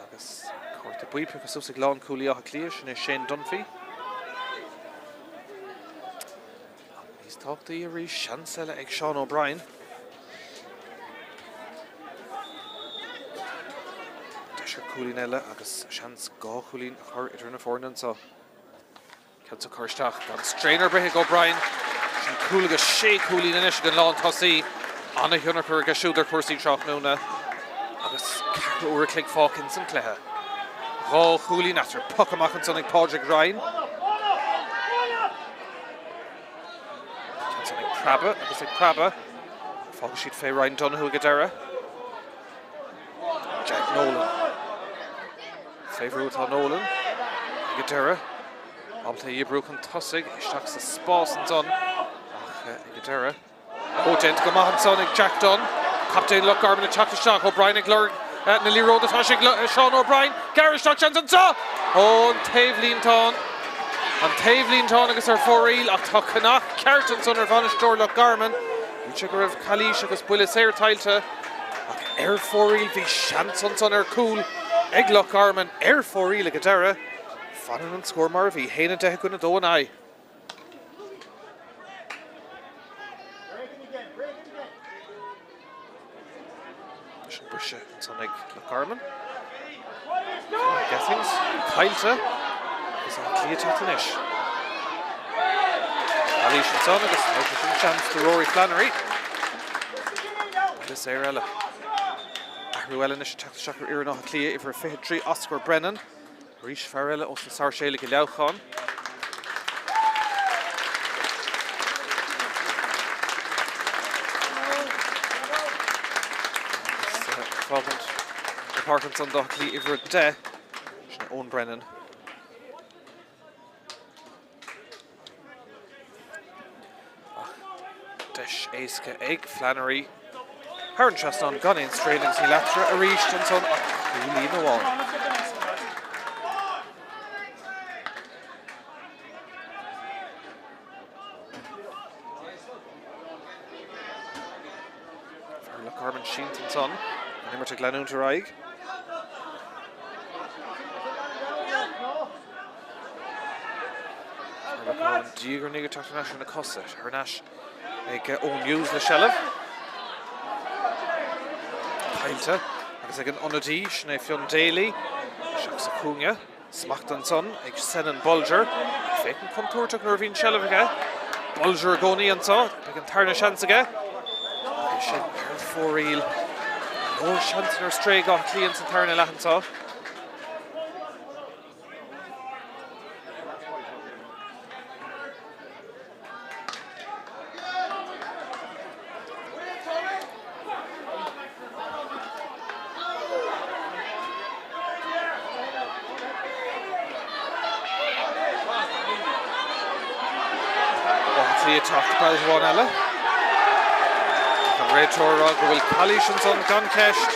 Speaker 1: Agus cárta buí pioctha suas ag lánchúlaí Átha Cliath, sin é Shane Dunphy. Níos tábhachtaí arís, seans eile ag Seán O'Brien. Deis ar chúilín eile agus seans 2 chúilín a chur idir na foirne anseo. Ceann seo curtha isteach gan straon ar bith ag O'Brien. Sin cúl agus sé chúilín anois ag an lántosaí. An-thionchar aige siúd ar chúrsaí tráthnóna agus ceathrú uair a chloig fágtha ins an cluiche. 2 chúilín eatarthu. Poc amach ansan ag Pádraig Ryan. Ceann san ag preabadh agus ag preabadh. Fágfaidh siad fé Ryan Donoghue ag an deireadh. Jack Nolan. Fé bhrú atá Nolan ag an deireadh. Ábalta é a dhíbriú chun tosaigh isteach sa spás ansan ach ag an deireadh. Ó, déanta go maith ansan ag Jack Dunne. Captaen Loch Garman ag teacht isteach. O'Brien ag lorg na liathróide. Tá sé ag Seán O'Brien. Gearradh isteach seans anseo! Ó, an taobhlíntán. An taobhlíntán agus ar fóraoil ach tá cnach ceart ansan ar bhainisteoir Loch Garman. Shíl sé go raibh calaois agus buille saor tuillte ach ar fóraoil bhí seans ansan ar chúl ag Loch Garman ar fóraoil ag an deireadh. Fanann an scór mar a bhí, 1-10 i gcoinne 2-9. Leis an briseadh ansan ag Loch Garman. Gethings caillte agus Áth Cliath ag teacht anois. Calaois ansan agus tá sé sin seans do Rory Flannery. Buille saor eile. Athrú eile anois ag teacht isteach ar fhoireann Átha Cliath, uimhir 23 Oscar Brennan. Arís fear eile ós na Sáirséalaigh i Leamhcán. Agus ag fágaint na páirce ansan d'Áth Cliath uimhir 10, sin Eoin Brennan. Ach deis éasca ag Flannery thar an trasnán gan aon straon agus níl eatarthu arís ansan ach cúilín amháin. Fear Loch Garman sínte ansan, an imirt ag leanúint ar aghaidh. Diaidh ar ndiaidh ag teacht thar n-ais ar na cosa, thar n-ais ag Eoin Hughes le seilbh. Caillte agus ag an ionadaí, sin é Fionn Daly, isteach sa chúinne. Smacht ansan ag Senan Bolger. Féachaint contúirteach nuair a bhíonn seilbh aige. Bolger i gcónaí anseo, beidh an tarna seans aige. É sin ar fóraoil. Go leor seansanna ar strae ag Áth Cliath sa tarna leath anseo. Áth Cliath ag teacht babhta amháin eile. An réiteoir ag rá go bhfuil calaois ansan gan ceist.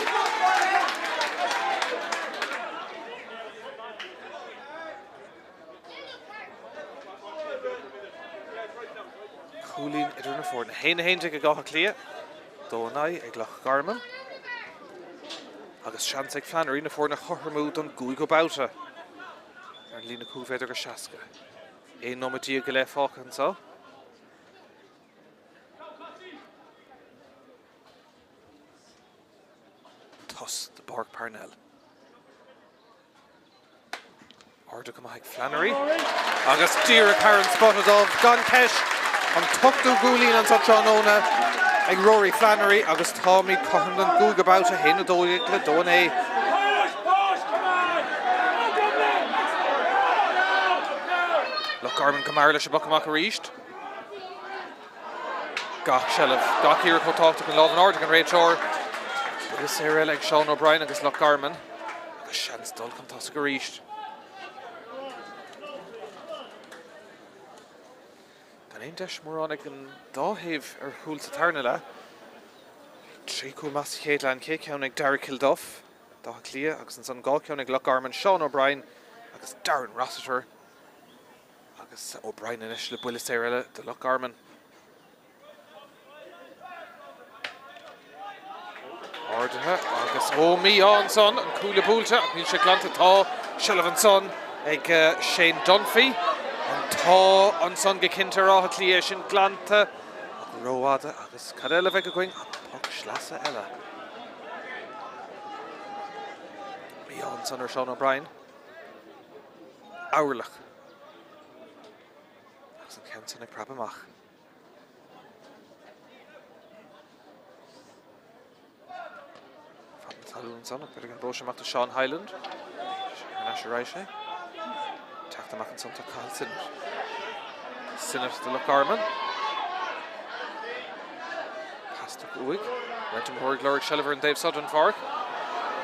Speaker 1: Cúilín idir na foirne. 1-11 ag Áth Cliath, 2-9 ag Loch Garman. Agus seans ag Flannery na foirne a chothromú don gcúigiú babhta. Ar an líne 5 mhéadar go 60. 11 nóiméad go leith fágtha anseo. Toss do Pháirc Parnell. Ardaithe go maith ag Flannery agus díreach thar an spota dubh gan ceist an t-ochtú gcúilín anseo tráthnóna ag Rory Flannery agus táimid cothrom don gcúigiú babhta 1 12 le 2 9. Loch Garman go mear leis an bpoc amach arís. Gach seilbh, gach iarracht chomh tábhachtach, an lámh in airde ag an réiteoir. Buille saor eile ag Seán O'Brien agus Loch Garman agus seans dul chun tosaigh arís. Gan aon deis mórán ag an dá thaobh ar chúl sa tarna leath. 3 chúl maith sa chéad leath, an chéad cheann ag Darragh Kilduff d'Áth Cliath agus ansan 2 cheann ag Loch Garman, Seán O'Brien agus Darren Rossiter. Agus O'Brien anois le buille saor eile do Loch Garman. Ardaithe agus ó mí-ádh ansan, an cuaille buailte ach níl sé glanta. Tá seilbh ansan ag Shane Dunphy. An t-ádh ansan go cinnte ar Áth Cliath, é sin glanta ach rófhada agus cad eile a bheidh againn ach poc sleasa eile. Mí-ádh ansan ar Seán O'Brien. Amharlach. Agus an ceann san ag preabadh amach. Fad na talún ansan, ach b'fhéidir go n-oibreoidh sé amach do Seán Hyland. Thar n-ais ar aghaidh sé. Teacht amach ansan tá Cathal Sinnott. Sinnott do Loch Garman. Pas tugtha uaidh. Roinnt imreoirí ag lorg seilbh ar an dtaobh seo den pháirc.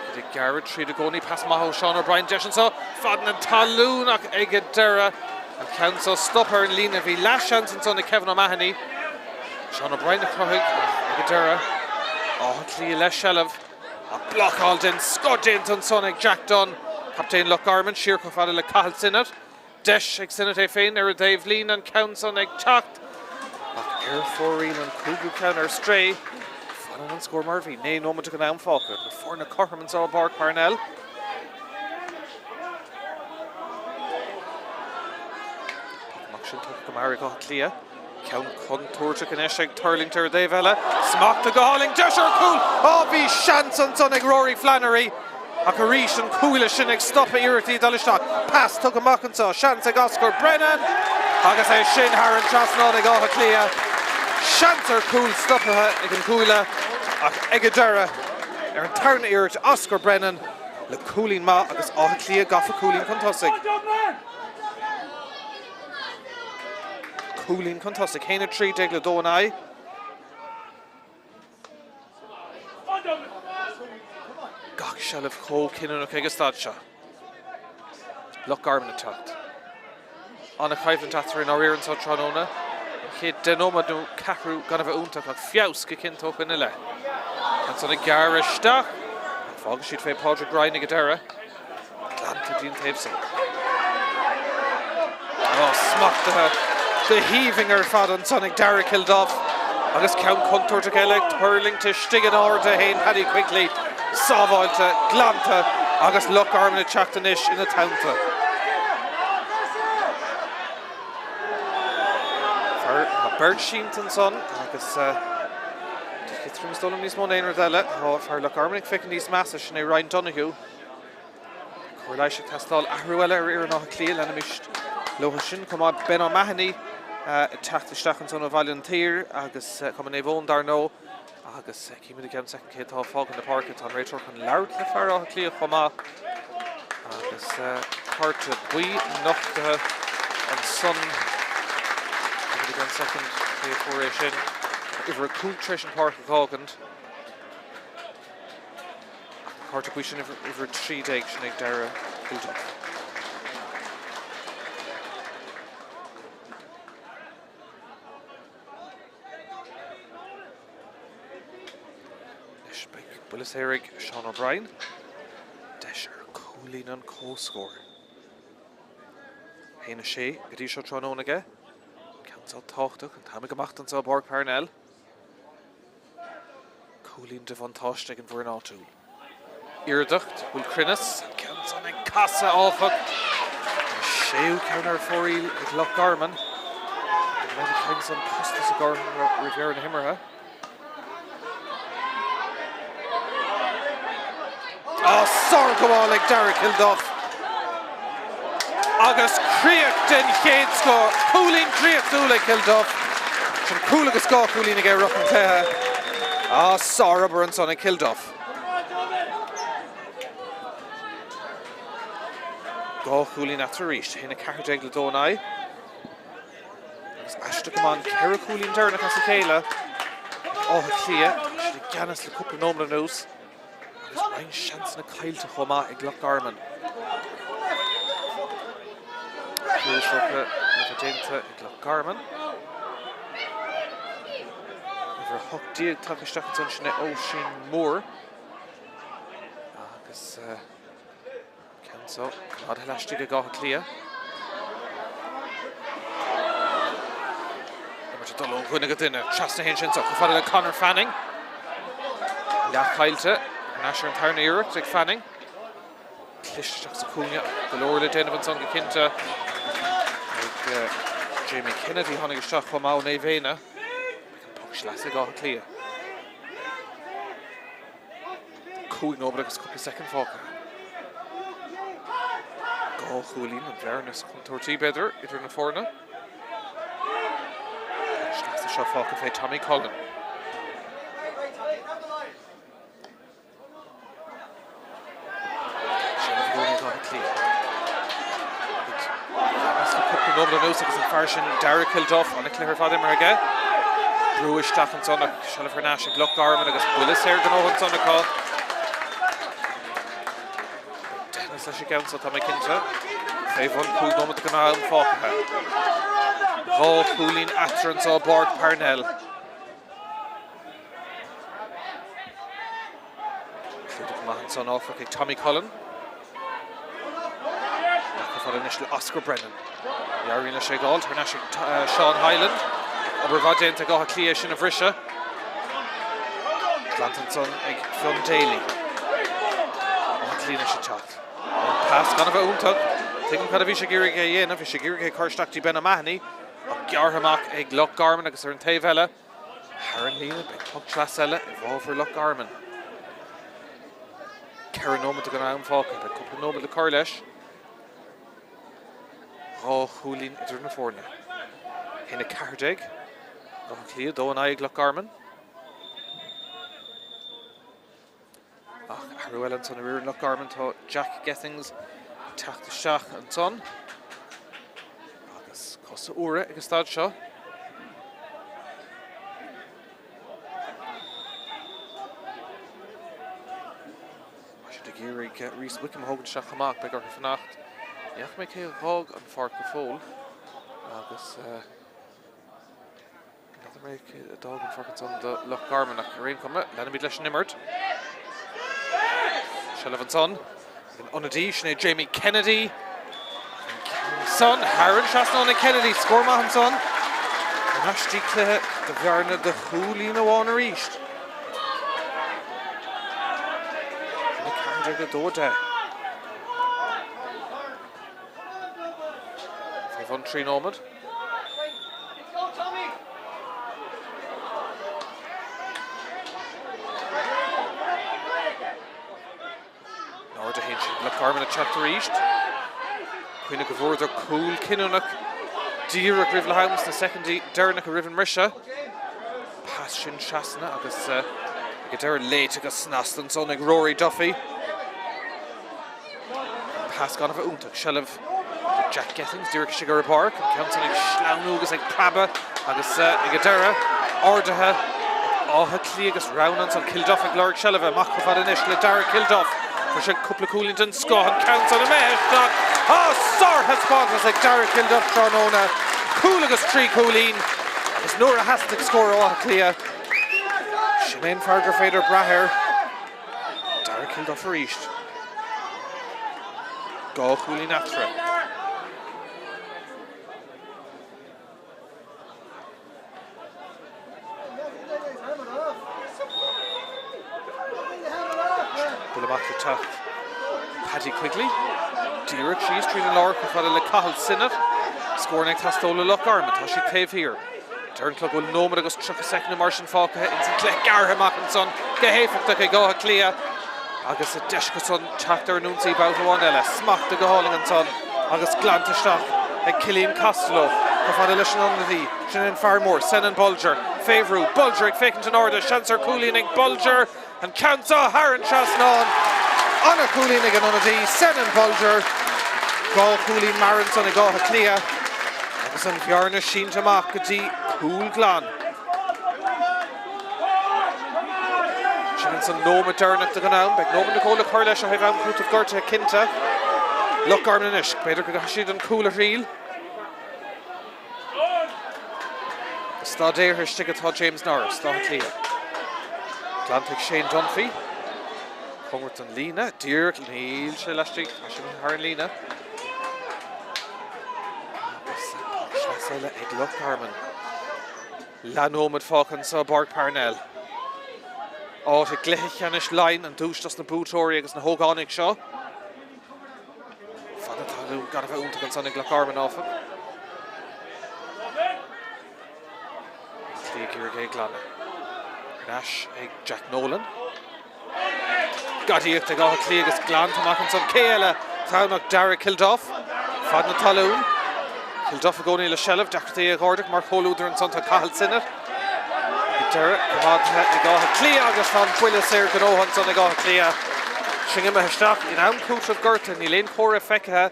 Speaker 1: Iad ag gearradh tríd i gcónaí. Pas maith ó Seán O'Brien. Deis anseo. Fad na talún ach ag an deireadh an ceann seo stop ar an líne. Bhí leathsheans ansan ag Kevin O'Mahony. Seán O'Brien a chruthaigh ach ag an deireadh Áth Cliath le seilbh. Ach blocáil den scoth déanta ansan ag Jack Dunne, captaen Loch Garman, siar chomh fada le Cathal Sinnott. Deis ag Sinnott é féin ar an dtaobhlíne, an ceann san ag teacht ach ar fóraoil an cúigiú ceann ar strae. Fanann an scór mar a bhí, 19 nóiméad den am fágtha. Na foirne cothrom anseo i bPáirc Parnell. Poc amach sin tugtha go mear ag Áth Cliath. Ceann contúirteach anois ag tuirlingt ar an dtaobh eile. Smachtaithe go hálainn, deis ar chúl! Á bhí seans ansan ag Rory Flannery ach arís an cuaille sin ag stopadh iarrachtaí dul isteach. Pas tugtha amach anseo, seans ag Oscar Brennan agus é sin thar an trasnán ag Áth Cliath. Seans ar chúl stoptha ag an gcuaille ach ag an deireadh, ar an tarna iarracht, Oscar Brennan le cúilín maith agus Áth Cliath gafa cúilín chun tosaigh. Cúilín chun tosaigh, 1-13 le 2 in aghaidh. Gach seilbh chomh cinniúnach ag an staid seo. Loch Garman ag teacht. An-choimhlint eatarthu i ndáiríre anseo tráthnóna. An chéad 10 nóiméad nó ceathrú gan a bheith iontach ach feabhas go cinnte ó shin i leith. Ansan ag gearradh isteach. Fágfaidh siad fé Pádraig Ryan ag an deireadh. Glanta go dtí an taobh san. Ó, smachtaithe go haoibhinn ar fad ansan ag Darragh Kilduff agus ceann contúirteach eile ag tuirlingt istigh in airde féin Paddy Quigley. Sábháilte, glanta agus Loch Garman ag teacht anois ina teannta. Fear, tá beirt sínte ansan agus tuigtear is dóigh liom níos mó ná aon rud eile, tá fear Loch Garman ag féachaint níos measa, sin é Ryan Donoghue. Cóir leighis ag teastáil. Athrú eile ar fhoireann Átha Cliath. Leanaimis leo sin chomh maith. Ben O'Mahony ag teacht isteach ansan ó Bhaile an tSaoir agus Cumann Naomh Eoin dar ndóigh. Agus címid i gceann soicind cé atá ag fágaint na páirce. Tá an réiteoir chun labhairt le fear Átha Cliath chomh maith. Agus cárta buí nochtaithe ansan. Címid i gceann soicind cé a fuair é sin. Uimhir 5 tar éis an pháirc a dh'fhágaint. Cárta buí sin uimhir 13 sin ag Darragh Kilduff. Anois beidh buille saor ag Seán O'Brien. Deis ar chúilín an comhscóir. 1-6 go dtí seo tráthnóna aige. Ceann seo tábhachtach, an t-am ag imeacht anseo i bPáirc Parnell. Cúilín de bhuntáiste ag an bhfoireann áitiúil. Iarracht, bhfuil cruinneas? An ceann san ag casadh, áfach. An séú ceann ar fóraoil ag Loch Garman. An mbeidh an ceann san costas i gcomhair roimh dheireadh na himeartha? Á, sárghabháil ag Darragh Kilduff. Agus críoch den chéad scoth, cúilín draíochtúil ag Kilduff. Sin cúl agus dhá chúilín aige i rith an chluiche. Á, sárobair ansan ag Kilduff. Dhá chúilín eatarthu arís, 1-14 le dó in aghaidh. Agus aisteach go maith an ceithre chúilín deireanach as a chéile. Áth Cliath, tá siad i gceannas le cúpla nóiméad anuas agus roinnt seansanna caillte chomh maith ag Loch Garman. Clúsócha le bheith déanta ag Loch Garman. Uimhir 18 tagtha isteach ansan, sin é Oisín Moore. Agus Ceann seo coimeádtha laistigh ag Áth Cliath. Imirt ag dul ó dhuine go duine. Trasna théann sin so chomh fada le Conor Fanning. Leath caillte. Thar n-ais ar an tarna iarracht ag Fanning. Cliste isteach sa chúinne. Go leor le déanamh ansan go cinnte ag Jamie Kennedy tháinig isteach chomh maith ó Naomh Éanna. Beidh an poc sleasa ag Áth Cliath. 5 nóiméad agus cúpla soicind fágtha. 2 chúilín an bhearna is contúirtí, b'fhéidir, idir na foirne. Poc sleasa seo fágtha fé Tommy Cullen. Seilbh i gcónaí ag Áth Cliath. Le cúpla nóiméad anuas agus an fear sin Darragh Kilduff, an-chluiche ar fad imeartha aige. Brú isteach ansan ach seilbh thar n-ais ag Loch Garman agus buille saor gnóthaithe ansan acu. Deichniúr leis an gceann so tá mé cinnte. Fé bhun 5 nóiméad den am fágtha. 2 chúilín eatarthu anso i bPáirc Parnell. Clúdach maith ansan áfach ag Tommy Cullen. Amach chomh fada anois le Oscar Brennan. Ní éiríonn leis é a fháil thar n-ais ag Seán Hyland. Obair mhaith déanta ag Áth Cliath sin a bhriseadh. Glanta ansan ag Fionn Daly. Áth Cliath anois ag teacht. An pas gan a bheith iontach. Tuigim cad a bhí sé ag iarraidh a dhéanamh. Bhí sé ag iarraidh é cur isteach dtí Ben O'Mahony. Ach gearrtha amach ag Loch Garman agus ar an taobh eile, Thar an líne, beidh poc sleasa eile i bhfabhar Loch Garman. 4 nóiméad den am fágtha, beidh cúpla nóiméad le cur leis. 2 chúilín idir na foirne. 1-14 Áth Cliath, 2 in aghaidh Loch Garman. Ach athrú eile ansan ar fhoireann Loch Garman, tá Jack Gethings ag teacht isteach ansan agus cosa úra ag an staid seo. Tá siad ag iarraidh Rhys Wickham a thógaint isteach chomh maith, beidh orthu fanacht. Ní fhaca mé cé a dh'fhág an pháirc go fóill agus N'fheadar mé cé a d'fhág an pháirc ansan do Loch Garman ach ar aon chuma, leanfaimid leis an imirt. Seilbh ansan ag an ionadaí, sin é Jamie Kennedy. An ceann san thar an trasnán ag Kennedy, scór maith ansan. Ar ais dtí cluiche de bhearna de chúilín amháin arís. 14 2 10. Fé bhun 3 nóiméad. In airde a théann siad. Loch Garman ag teacht arís. Cuimhnigh go bhfuaireadar cúl cinniúnach díreach roimh leath am sna soicindí deireanacha roimh an mbriseadh. Pas sin trasna agus ag an deireadh léite go snasta ansan ag Rory Duffy. Pas gan a bheith iontach. Seilbh do Jack Gethings díreach istigh ar an bpáirc. An ceann san ag sleamhnú agus ag preabadh agus ag an deireadh ardaithe ag Áth Cliath agus rogha ansan. Kilduff ag lorg seilbhe. Amach chomh fada anois le Darragh Kilduff. Fuair sé cúpla cúilín den scoth. An ceann san imithe isteach. Á, sárthaispeántas ag Darragh Kilduff tráthnóna. Cúl agus 3 chúilín. Agus nuair a theastaigh scór ó Áth Cliath, sin é an fear gur féidir brath air. Darragh Kilduff arís. 2 chúilín eatarthu. Buille amach le teacht Paddy Quigley. Díreach síos tríd an lár chomh fada le Cathal Sinnott. Scóranna ag teastáil ó Loch Garman. Tá siad taobh thiar. Deir an clog go bhfuil nóiméad agus 30 soicind nó mar sin fágtha ins an gcluiche gearrtha amach ansan go héifeachtach ag Áth Cliath agus deis acusan teacht ar an ionsaí babhta amháin eile. Smachtaithe go hálainn ansan agus glanta isteach ag Cillian Costello chomh fada leis an ionadaí. Sin an fear mór, Senan Bolger, fé bhrú. Bolger ag féachaint in airde, seans ar chúilín ag Bolger. An ceann seo thar an trasnán. Ana-chúilín ag an ionadaí, Senan Bolger. 2 chúilín mear ansan ag Áth Cliath agus an bhearna sínte amach go dtí cúl glan. Insan nóiméad deireanach den am, beidh nóiméad nó dhó le cur leis ó thaobh am cúitimh gortaithe cinnte. Loch Garman anois, b'fhéidir go gcaithfidh siad an cúl a thriail. Ag staidéar istigh atá James Norris d'Áth Cliath. Glanta ag Shane Dunphy. Cóngarach don líne, díreach, níl sé laistigh, tá sé thar an líne. Agus poc sleasa eile ag Loch Garman. Leathnóiméad fágtha anseo i bPáirc Parnell. Áit i gcluiche ceannais Laighean, an duais dos na buaiteoirí agus na hógánaigh seo. Fad na talún gan a bheith iontach ansan ag Loch Garman, áfach. Áth Cliath ag iarraidh é a ghlanadh. Ar ais ag Jack Nolan. Gadaíocht ag Áth Cliath agus glanta amach ansan. Cé eile atá ann ach Darragh Kilduff. Fad na talún. Kilduff i gcónaí le seilbh. Deacrachtaí é a dh'ardach mar chomhluadar ansan tá Cathal Sinnott. Ag deireadh, coimeádaithe ag Áth Cliath agus tá an buille saor gnóthaithe ansan ag Áth Cliath. Sin imithe isteach in am cúitimh gortaithe. Níl aon chomhartha feicthe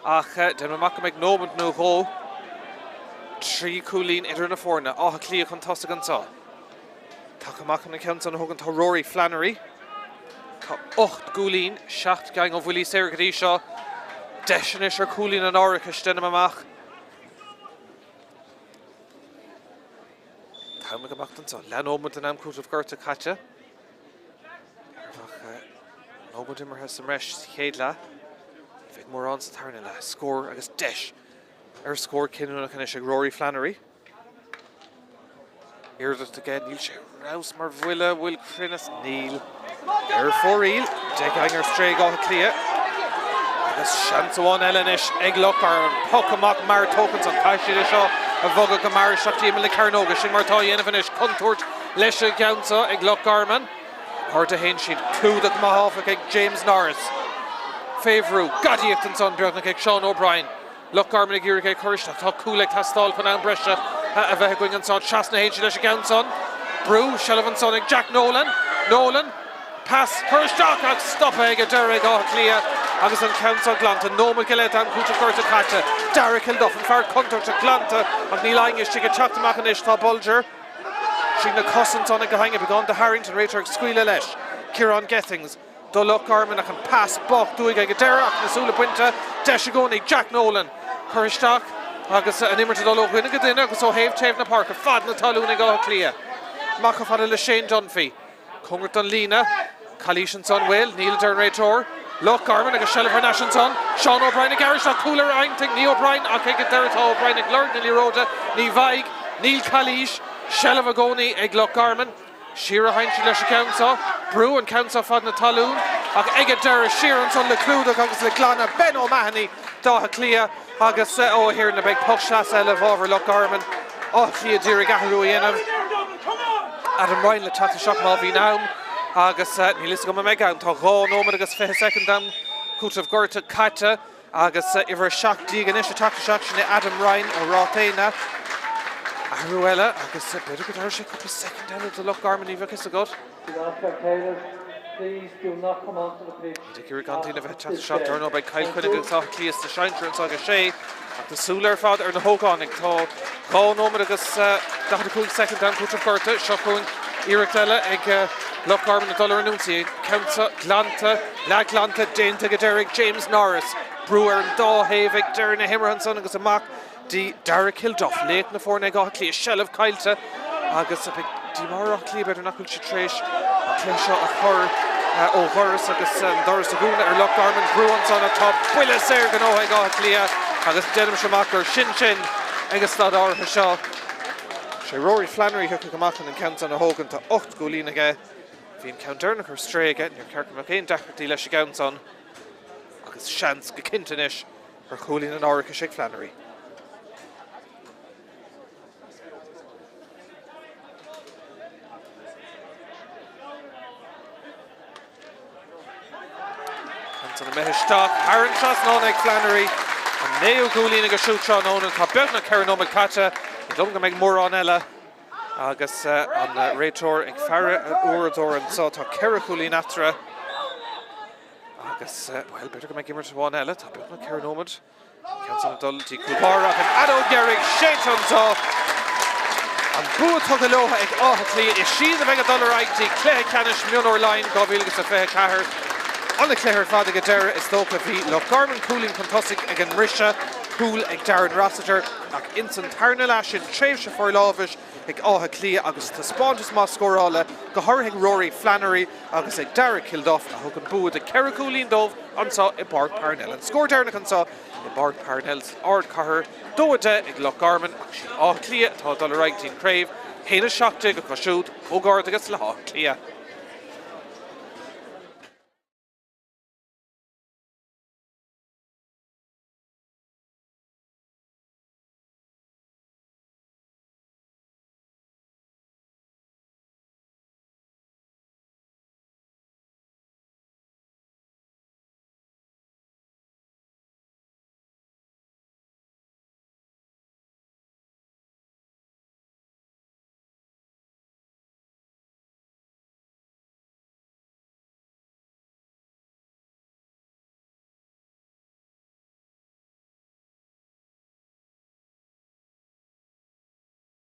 Speaker 1: ach déanaim amach go mbeidh nóiméad nó dhó. 3 chúilín idir na foirne. Áth Cliath chun tosaigh anseo. Tagtha amach chun an ceann san a thógaint tá Rory Flannery. Tá 8 gcúilín, 7 gceann ó bhuillí saora go dtí seo. Deis anois ar chúilín an árachais, déanaim amach. T-am ag imeacht anseo. Leathnóiméad den am cúitimh gortaithe caite. Ní raibh ach nóiméad imeartha sa mbreis sa chéad leath. Ní bheidh mórán sa tarna leath. Scór agus deis ar scór cinniúnach anois ag Rory Flannery. Iarracht aige, níl sé ar fheabhas mar bhuille, bhfuil cruinneas? Níl. Ar fóraoil, 10 againn ar strae ag Áth Cliath. Agus seans amháin eile anois ag Loch Garman. Poc amach mear tógtha ansan. Caithfidh siad é seo a bhogadh go mear isteach dtí imeall na cearnóige. Sin mar atá á dhéanamh anois. Contúirt leis an gceann seo ag Loch Garman. Ard a théann siad. Clúdach maith áfach ag James Norris. Fé bhrú. Gadaíocht ansan beagnach ag Seán O'Brien. Loch Garman ag iarraidh é a chur isteach. Tá cúl ag teastáil chun am breise a bheith againn anso. Trasna a théann siad leis an gceann san. Brú, seilbh ansan ag Jack Nolan. Nolan, pas curtha isteach ach stoptha ag an deireadh ag Áth Cliath agus an ceann seo glanta. Nóiméad go leith d'am cúitimh gortaithe caite. Darragh Kilduff, an fear contúirteach glanta ach níl éinne istigh ag teacht amach anois. Tá Bolger. Tríd na cosa ansan ag Gahange, beagán de tharraingt, an réiteoir ag scaoileadh leis. Ciarán Gethings. Do Loch Garman ach an pas bocht uaidh ag an deireadh ach na súile bainte. Deis i gcónaí ag Jack Nolan curtha isteach agus an imirt ag dul ó dhuine go duine agus ó thaobh taobh na páirce fad na talún ag Áth Cliath. Amach chomh fada le Shane Dunphy. Cóngarach don líne. Calaois ansan, bhfuil? Níl a deir an réiteoir. Loch Garman agus seilbh thar n-ais ansan. Seán O'Brien ag gearradh isteach cúl ar aimtigh. Ní O'Brien ach ag an deireadh tá O'Brien ag lorg na liathróide. Ní bhfaighidh. Níl calaois. Seilbh i gcónaí ag Loch Garman. Siar a théann siad leis an gceann seo. Brú an ceann seo fad na talún ach ag an deireadh siar ansan le clúdach agus le glanadh Ben O'Mahony d'Áth Cliath agus ó a Thiarna beidh poc sleasa eile i bhfabhar Loch Garman. Áth Cliath d'iarraidh athrú a dhéanamh. Adam Ryan le teacht isteach má bhíonn am agus níl fhios agam an mbeidh am. Tá 2 nóiméad agus 20 soicind d'am cúiteamh gortaithe caite. Agus uimhir 17 anois ag teacht isteach, sin é Adam Ryan ó Ráth Éanna. Athrú eile agus b'fhéidir go dtabharfaidh sé cúpla soicind eile do Loch Garman, ní bheadh fhios agat.
Speaker 2: Do not spectators, please do not come onto the pitch.
Speaker 1: Iad ag iarraidh gan daoine a bheith ag teacht isteach, dar ndóigh beidh Cill Chainnigh agus Áth Cliath sna sinsir anseo ag a sé, ach na súile ar fad ar na hógánaigh. Tá 2 nóiméad agus 45 soicind d'am cúiteamh gortaithe. Seo chugainn iarracht eile ag Loch Garman ag dul ar an ionsaí. Ceann seo glanta. Leathghlanta déanta ag an deireadh ag James Norris. Brú ar an dá thaobh ag deireadh na himeartha ansan agus amach dtí Darragh Kilduff. Laoch na foirne ag Áth Cliath. Seilbh caillte agus beidh díomá ar Áth Cliath b'fhéidir nach bhfuil siad tar éis an cluiche seo a chur ó dhoras agus an doras a dhúnadh ar Loch Garman. Brú ansan ach tá buille saor gnóthaithe ag Áth Cliath agus déanaimse amach gur sin sin ag an staid áirithe seo. Sé Rory Flannery a thiocfaidh amach chun an ceann san a thógaint. Tá 8 gcúilín aige. Bhí an ceann deireanach ar strae aige, níor cheart go mbeadh aon deacrachtaí leis an gceann san agus seans go cinnte anois ar chúilín an árachais ag Flannery. Ceann san imithe isteach thar an trasnán ag Flannery. An naoú cúilín aige siúd tráthnóna. Tá beagnach 4 nóiméad caite. Ní dóigh liom go mbeidh mórán eile. Agus an réiteoir ag faire an uaireadóra anseo, tá 4 chúilín eatarthu agus, bhuel, b'fhéidir go mbeidh imirt amháin eile. Tá beagnach 4 nóiméad. Ceann san ag dul dtí cúl báire ach an fheadóg dheiridh séidte anseo. An bua tugtha leo ag Áth Cliath. Is siad a bheidh ag dul ar aghaidh dtí cluiche ceannais mionúr Laighean 2024. An-chluiche ar fad ag an deireadh is dócha. Bhí Loch Garman cúilín chun tosaigh ag an mbriseadh, cúl ag Darren Rossiter, ach ins an tarna leath sin tréimhse forlámhais ag Áth Cliath agus taispeántas maith scórála, go háirithe ag Rory Flannery agus ag Darragh Kilduff a thug an bua de cheithre chúilín dóibh anseo i bPáirc Parnell. An scór deireanach anseo i bPáirc Parnell san ardchathair, 2-10 ag Loch Garman ach siad Áth Cliath atá ag dul ar aghaidh dtí'n craobh, 1-17 acu siúd, comhghairdeachas le hÁth Cliath.